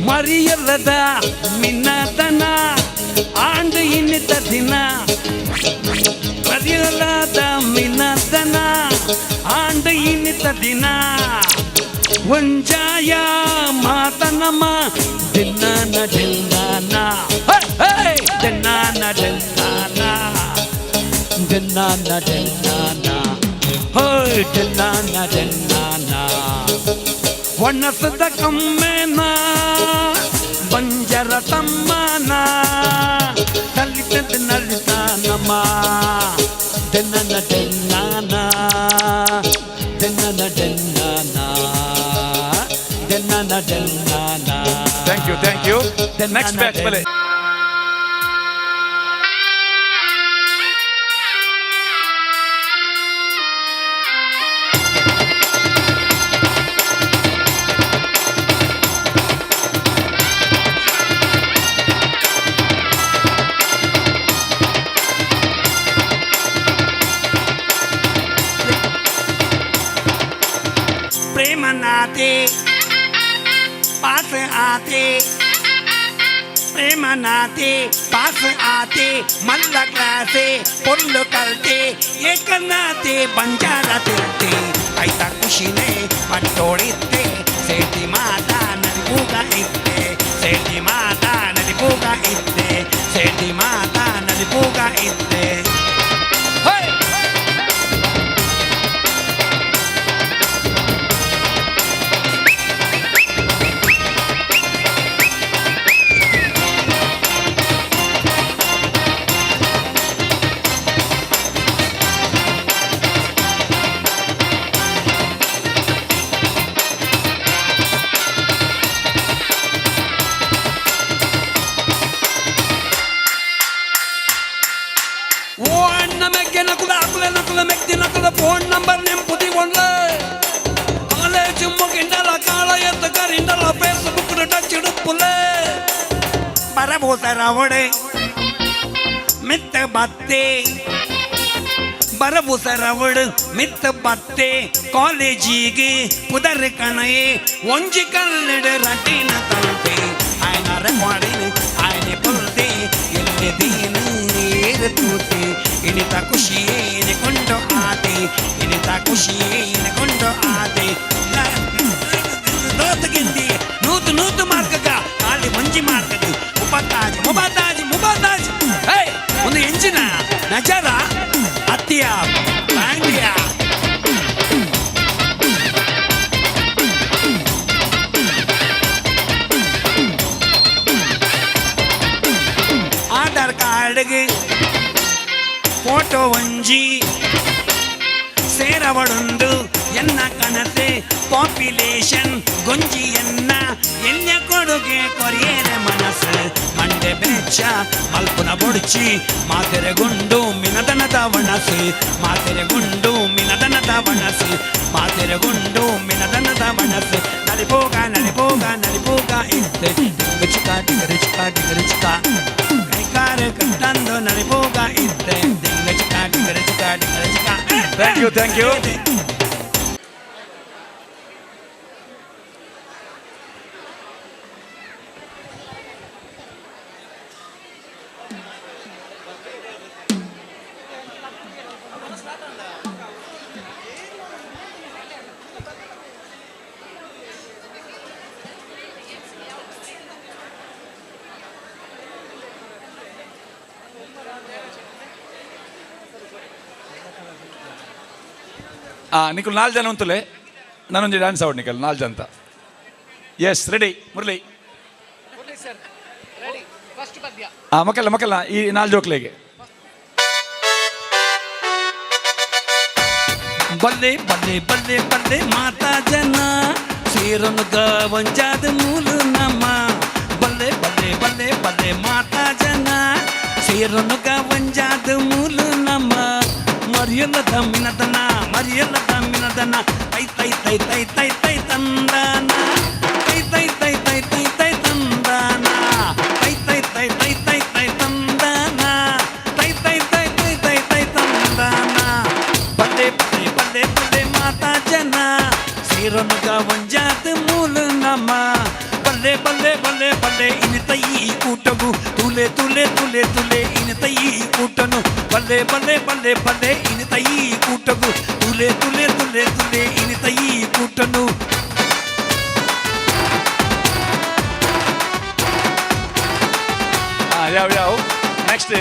ಮರಿಯಲ್ಲದ ಮಿನ್ನತನ ಆಂಡು ಇನ್ನಿತ ದಿನ, ಮರಿಯಲ್ಲದ ಮಿನ್ನತನ ಆಂಡು ಇನ್ನಿತ ದಿನ, ಒಂಜಾಯ ಮಾತನಮ್ಮ ದಿನ್ನಾನ ದಿನ್ನಾನ, ಹೇ ದಿನ್ನಾನ ದಿನ್ನಾನ, ದಿನ್ನಾನ ದಿನ್ನಾನ, ಹೇ ದಿನ್ನಾನ ದಿನ್ನಾನ. ಒಣಸದ ಕಮ್ಮೆನ ಬಂಜರ ತಮ್ಮನ ತಲಿತ ನಲಿತಾನಮ್ಮ, ದಿನ್ನನ ದಿನ್ನಾನ, ದಿನ್ನನ ದಿನ್ನಾನ, ದಿನ್ನನ ದಿನ್ನಾನ. Thank you, thank you. Next batch ಬಲೆ. प्रेम नाते पास आते, प्रेम नाते पास आते, मल्ल क्लासे ಪೊಲ್ಲು ಕಲ್ತೆ, ಏಕನಾತೆ ಬಂಜಾರ ತಿರ್ತೆ, ಐತ ಖುಷಿನೇ ಪಟ್ಟೋಳಿತ್ತೆ, ಸೇಟಿ ಮಾತಾ ನಲಿಪೂಗ ಇತ್ತೆ, ಸೇಟಿ ಮಾತಾ ನಲಿಪೂಗ ಇತ್ತೆ, ಸೇಟಿ ಮಾತಾ ನಲಿಪೂಗ ಇತ್ತೆ. ಎನ್ನ ಮೆಕ್ಕೆ ನಕುಲ ಅಕುಲ ನಕುಲ ಮೆಕ್ತಿ ನಕುಲ ಫೋನ್ ನಂಬರ್ ನೆಂಪುದಿ ಒಂಡ್ಲೆ ಕಾಲೇಜು ಮುಗಿಂಡಲ ಕಾಲ ಎತ್ತ ಕರಿಂಡಲ ಫೇಸ್ಬುಕ್ ಟಚ್ ಇಡುಪ್ಪುಲೆ ಬರಬೋಸರವಡೆ ಮಿತ್ತ ಬತ್ತೆ ಬರಬುಸರವಡು ಮಿತ್ತ ಬತ್ತೆ ಕಾಲೇಜಿಗೆ ಪುದರ್ ಕಣಯೇ ಒಂಜಿ ಕನ್ನಡ ರಟಿನ ತಂತೆ ಆಯನ ರೆಕಾರ್ಡಿನ ಆಯನೆ ಪುಲ್ತೆ ಎಲ್ಲಿ ದೀನ ಏರು ತೂತೆ ಇನಿತ ಖುಷಿಯೇನೆ ಕೊಂಡು ಆತೆ ಇನಿತ ಖುಷಿಯೇನೆ ಕೊಂಡು ಆತೆ ದೋತಗಿಂದಿ ನೂತು ನೂತು ಮಾರ್ಕಗ ಖಾಲಿ ಒಂಜಿ ಮಾರ್ಕಗ ಮುಪತ್ತಾಜಿ ಮುಪತ್ತಾಜಿ ಮುಪತ್ತಾಜಿ ಹೇ ಒಂದು ಎಂಜಿನ ನಜರ ಅತ್ತಿಯ ಪಾಂಡ್ಯ ಆಧಾರ್ ಕಾರ್ಡ್ಗೆ ಫೋಟೋ ಒಂಜಿ ಸೇರವಡೊಂದು ಎನ್ನ ಕನಸೆ ಪಾಪ್ಯುಲೇಷನ್ ಗೊಂಜಿಯನ್ನ ಎನ್ನ ಕೊಡುಗೆ ಕೊರಿಯೇರೆ ಮನಸ್ಸು ಮಂಡೆ ಬೆಚ್ಚ ಮಲ್ಪುನ ಬೊಡ್ಚಿ ಮಾತೆರೆ ಗುಂಡು ಮಿನದನದ ಒಣಸು ಮಾತೆರೆ ಗುಂಡು ಮಿನದನದ ಒಣಸು ಮಾತೆರೆ ಗುಂಡು ಮಿನದನದ ಒಣಸು ನಲಿಪೋಗ ನಲಿಪೋಗ ನಲಿಪೋಗ ಇತ್ತೆ ಟಿಂಗ ಚಿಕ ಟಿಂಗರ ಚಿಕ ಟಿಂಗರ ಚಿಕ ಕೈಕಾರ ಕಟ್ಟಂದು ನಲಿಪೋಗ ಇತ್ತೆ ಟಿಂಗ ಚಿಕ ಟಿಂಗರ ಚಿಕ ಟಿಂಗರ ಚಿಕ. Thank you, thank you. Nikhil ನಾಲ್ಕು ಜನ ಉಂತುಲೆ ನಾನೊಂದು ಡ್ಯಾನ್ಸ್ ಆವಡ್ ನಿಖಲ್ ನಾಲ್ಕು ಜನ ಅಂತ. Yes ready Murali. ಮಕ್ಕಳ ಮಕ್ಕಳ ಈ ನಾಲ್ಕು ಜೋಕ್ಲೆಗೆ ಬಲ್ಲೆ ಬಲ್ಲೆ ಬಲ್ಲೆ ಬಲ್ಲೆ ಮಾತಾ ಜನ ಸೇರನು ವಂಜಾದ ಮೂಲ ನಮ್ಮ ಬಲ್ಲೆ ಬಲ್ಲೆ ಬಲ್ಲೆ ಬಲ್ಲೆ ಮಾತಾ ಜನ ಸೇರನು ವಂಜಾದ ಮೂಲ ನಮ್ಮ ಮರಿಯಲ್ಲ ತಮ್ಮಿನದನ ಮರಿಯಲ್ಲ ತಮ್ಮಿನದನ ತೈ ತೈ ತೈ ತೈ ತೈ ತೈ ತಂದಾನ ತೈ ತೈ ತೈ ತೈ ತೈ ತೈ ತಂದಾನ ತೈ ತೈ ತೈ ತೈ ತೈ ತೈ ತಂದಾನ ತೈ ತೈ ತೈ ತೈ ತೈ ತೈ ತಂದಾನ ಬಲ್ಲೆ ಬಲ್ಲೆ ಬಲ್ಲೆ ಬಲ್ಲೆ ಮಾತಾ ಜನ ಸೇರನುಗ ಒಂಜಾದ ಮೂಲ ನಮ್ಮ ಬಲ್ಲೆ ಬಲ್ಲೆ ಬಲ್ಲೆ ಬಲ್ಲೆ ಇನಿತ ಈ ಕೂಟಗು ತುಲೆ ತುಲೆ ತುಲೆ ತುಲೆ ಇನಿತ ಈ ಕೂಟನು ಬಲ್ಲೆ ಬಲ್ಲೆ ಬಲ್ಲೆ ಬಲ್ಲೆ ಇನಿತ ಈ ಕೂಟಗು ತುಲೆ ತುಲೆ ತುಲೆ ತುಲೆ ಇನಿತ ಈ ಕೂಟನು. ಯಾವ ಯಾವ ನೆಕ್ಸ್ಟ್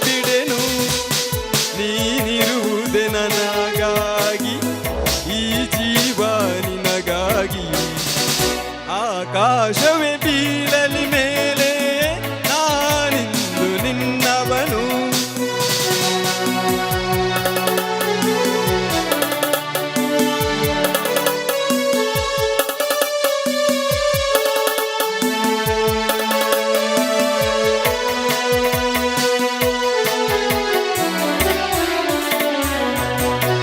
ಬಿಡೆನು. ನೀನಿರುವುದೇ ನನಗಾಗಿ, ಈ ಜೀವ ನಿನಗಾಗಿ. ಆಕಾಶವೇ ಬೀಳಲಿ ಮೇಲೆ, ನಾನಿಂದು ನಿನ್ನವನು.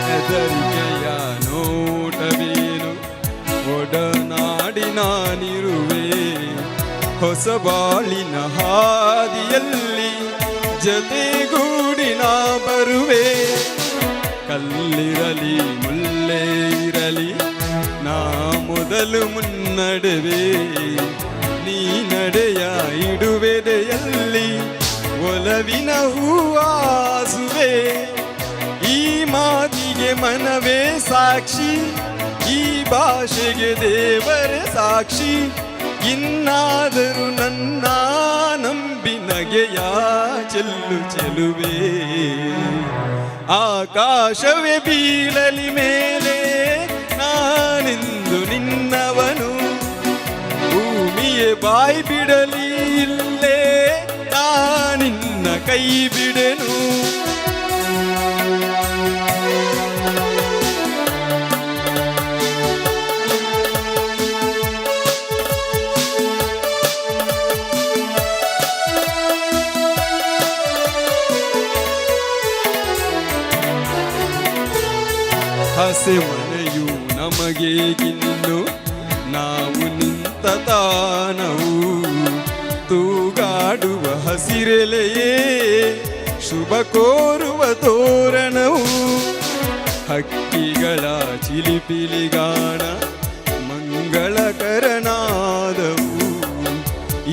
ಹೆದರಿಕೆಯ ನೋಟವೇನು, ಒಡನಾಡಿನ ನಿರುವೆ. ಹೊಸ ಬಾಳಿನ ಹಾದಿಯಲ್ಲಿ ಜತೆಗೂಡಿನ ಬರುವೆ. ಕಲ್ಲಿರಲಿ ಮುಲ್ಲೇ ಇರಲಿ, ನಾ ಮೊದಲು ಮುನ್ನಡೆವೆ. ನೀ ನಡೆಯ ಇಡುವೆದೆಯಲ್ಲಿ ಒಲವಿನ ಹೂವಾಸುವೆ. ಈ ಮಾತಿಗೆ ಮನವೇ ಸಾಕ್ಷಿ, ಈ ಭಾಷೆಗೆ ದೇವರೇ ಸಾಕ್ಷಿ. ಇನ್ನಾದರೂ ನನ್ನ ನಂಬಿ ನಗೆಯ ಚೆಲ್ಲು ಚೆಲುವೆ. ಆಕಾಶವೇ ಬೀಳಲಿ ಮೇಲೆ, ನಾನಿಂದು ನಿನ್ನವನು. ಭೂಮಿಯೇ ಬಾಯಿ ಬಿಡಲಿ ಇಲ್ಲೇ, ನಾನಿನ್ನ ಕೈ ಬಿಡೆನು. ಹಸೆ ಮನೆಯು ನಮಗೆ ಗಿನ್ನು, ನಾವು ನಿಂತ ತಾನವು. ತೂಗಾಡುವ ಹಸಿರೆಲೆಯೇ ಶುಭ ಕೋರುವ ತೋರಣವು. ಹಕ್ಕಿಗಳ ಚಿಲಿಪಿಲಿಗಾನ ಮಂಗಳಕರನಾದವು.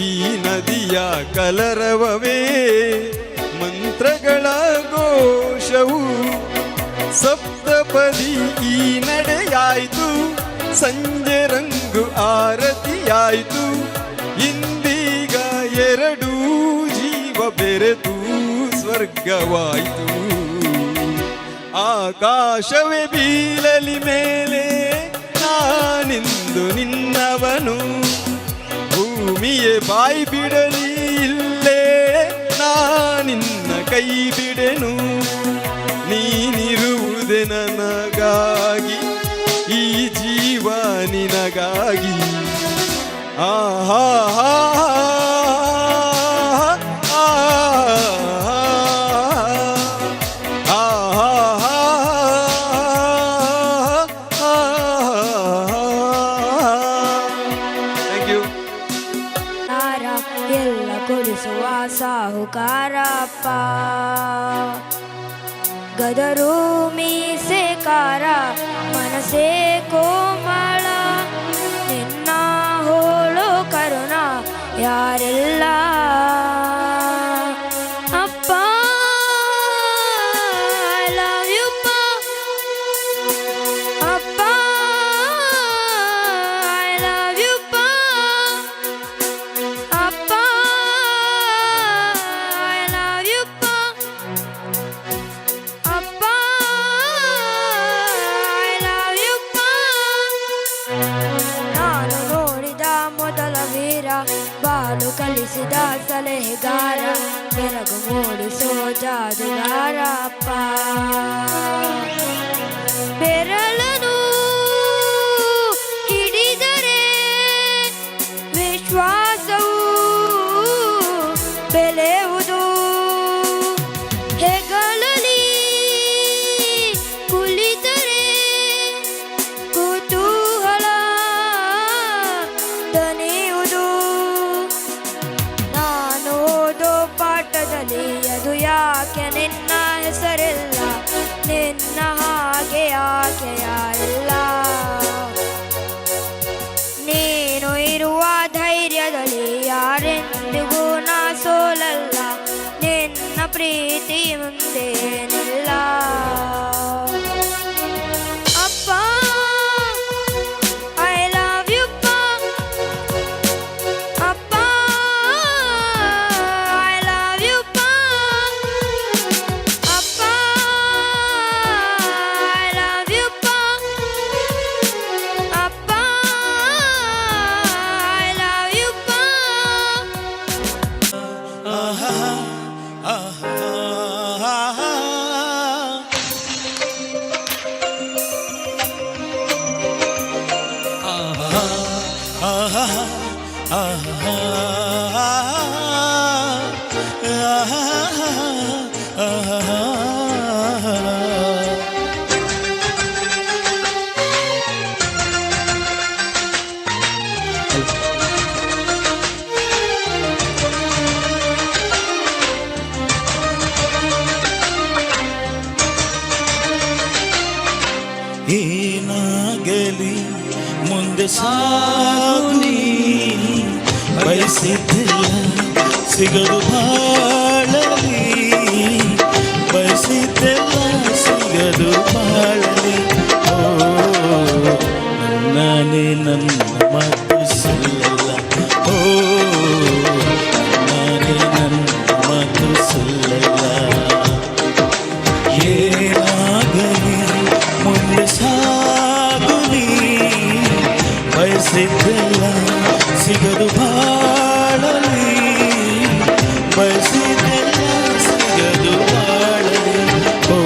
ಈ ನದಿಯ ಕಲರವವೇ ಮಂತ್ರಗಳ ಘೋಷವು. ಸಪ್ತಪದಿ ಈ ನಡೆಯಾಯಿತು, ಸಂಜೆ ರಂಗು ಆರತಿಯಾಯಿತು. ಇಂದೀಗ ಎರಡೂ ಜೀವ ಬೆರೆತು ಸ್ವರ್ಗವಾಯಿತು. ಆಕಾಶವೇ ಬೀಳಲಿ ಮೇಲೆ, ನಾನಿಂದು ನಿನ್ನವನು. ಭೂಮಿಯೇ ಬಾಯಿ ಬಿಡಲಿ ಇಲ್ಲೇ, ನಾನಿನ್ನ ಕೈ ಬಿಡೆನು. ನೀನಿರುವುದೇ ನನಗಾಗಿ, ಈ ಜೀವ ನಿನಗಾಗಿ. ಆಹಾ ಹಾ thank you. ಎಲ್ಲ ಕೊಡಿಸುವ ಸಾಹುಕಾರಪ್ಪ, ಗದರು ಮೀಸೆಕಾರ, ಮನಸೇ ಕೋಮಳ, ನಿನ್ನ ಹೋಳು ಕರುಣ ಯಾರಿಲ್ಲ. ಅಪ್ಪ I love you ಅಪ್ಪ, I love you ಅಪ್ಪ, I love you ಅಪ್ಪ, I love you. ನಾನು ನೋಡಿದ ಮೊದಲ ವೀರ, ಬಾಳು ಕಲಿಸಿದ ಸಲಹೆಗಾರ, ಬೆರಗು ಮೂಡಿಸೋ ಜಾದುಗಾರ ಅಪ್ಪ. ಬೆರಳನು ಹಿಡಿದರೆ ವಿಶ್ವಾಸವು ಬೆಳೆಯುವುದು, ಹೆಗಲಲಿ ಕುಳಿತರೆ ಕುತೂಹಲ ದಣಿಯುವುದು. ನಾನು ಓದೋ ಪಾಠದಲ್ಲಿ ಅದು ಯಾಕೆ ನಿನ್ನ ಹೆಸರಿಲ್ಲ, ನಿನ್ನ ಹಾಗೆ ಯಾಕೆ ಯಾರಿಲ್ಲ. ನೀನು ಇರುವ ಧೈರ್ಯದಲ್ಲಿ ಯಾರೆಂದಿಗೂ ನಾ ಸೋಲಲ್ಲ, ನಿನ್ನ ಪ್ರೀತಿ ಮುಂದೇನಿಲ್ಲ. ಅಪ್ಪ I love you ಅಪ್ಪ, I love you. ಮುಂದೆ ಸಾಗುನಿ. ಬಯಸಿದ್ದೆಲ್ಲ ಸಿಗದು ಬಾಳಲಿ, ಬಯಸಿದ್ದೆಲ್ಲ ಸಿಗದು ಬಾಳಲಿ. ಓ ನಾನೇ ನನ್ನ ಮಾತು ಸುಳ್ಳಲ್ಲ, ಓ ನಾನೇ ನನ್ನ ಮಾತು ಸುಳ್ಳಲ್ಲ. ಏನಾಗಲಿ ಮುಂದೆ ಸಾಗುನಿ, ಬಯಸಿದ್ದೆಲ್ಲ ಸಿಗದು ಬಾಳಲಿ, ಬಯಸಿದ್ದೆಲ್ಲ ಸಿಗದು ಬಾಳಲಿ. ಓ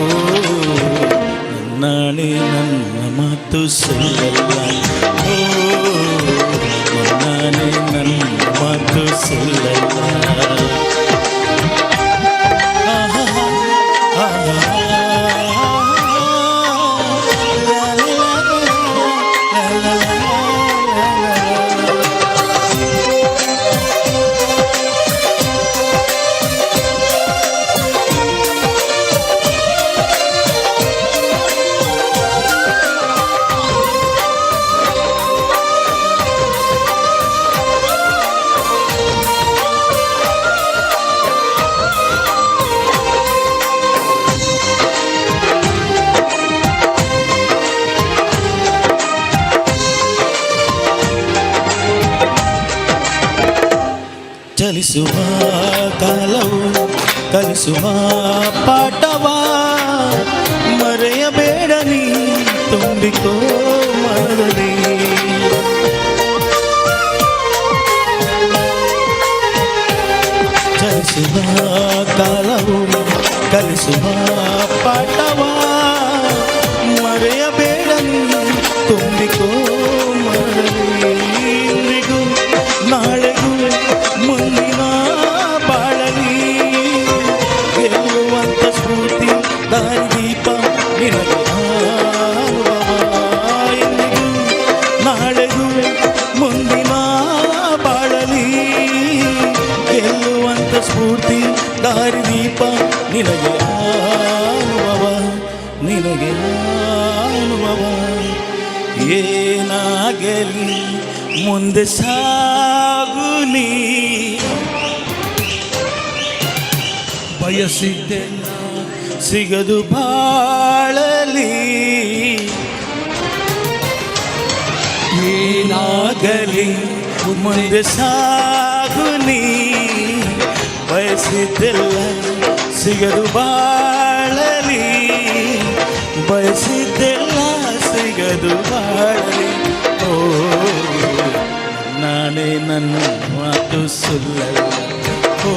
ನಾನೇ ನನ್ನ ಮಾತು ಸುಳ್ಳಲ್ಲ, ಓ ನಾನೇ ನನ್ನ ಮಾತು ಸುಳ್ಳಲ್ಲ. ಚಲಿಸುವ ಕಾಲವು ಕಲಿಸುವ ಪಾಠವ ಮರೆಯಬೇಡ ನೀ, ತುಂಬಿಕೋ ಮನದಲ್ಲಿ. ಚಲಿಸುವ ಕಾಲವು ಕಲಿಸುವ ಪಾಠವ ಮರೆಯಬೇಡ ನೀ, ತುಂಬಿಕೋ ಮನದಲ್ಲಿ. ಇಂದಿಗೂ ನಾಳೆಗೂ ಮುಂದಿನ ಬಾಳಲಿ ಗೆಲ್ಲುವಂತ ಸ್ಫೂರ್ತಿ ದಾರಿದೀಪ ನಿನಗೆ ಅನುಭವ. ಇಂದಿಗೂ ನಾಳೆಗೂ ಮುಂದಿನ ಬಾಳಲಿ ಗೆಲ್ಲುವಂತ ಸ್ಫೂರ್ತಿ ದಾರಿದೀಪ ನಿನಗೆ ಅನುಭವ, ನಿನಗೆ ಅನುಭವ. ಏನಾಗಲಿ ಮುಂದೆ ಸಾಗುನಿ, ಬಯಸಿದ್ದೆಲ್ಲ ಸಿಗದು ಬಾಳಲಿ. ಏನಾಗಲಿ ಮುಂದೆ ಸಾಗುನಿ, ಬಯಸಿದ್ದೆಲ್ಲ ಸಿಗದು ಬಾಳಲಿ, ಬಯಸಿದ್ದೆಲ್ಲ ಸಿಗದು ಬಾಳಲಿ. ಓ ನಾನೇ ನನ್ನ ಮಾತು ಸುಳ್ಳಲ್ಲ, ಓ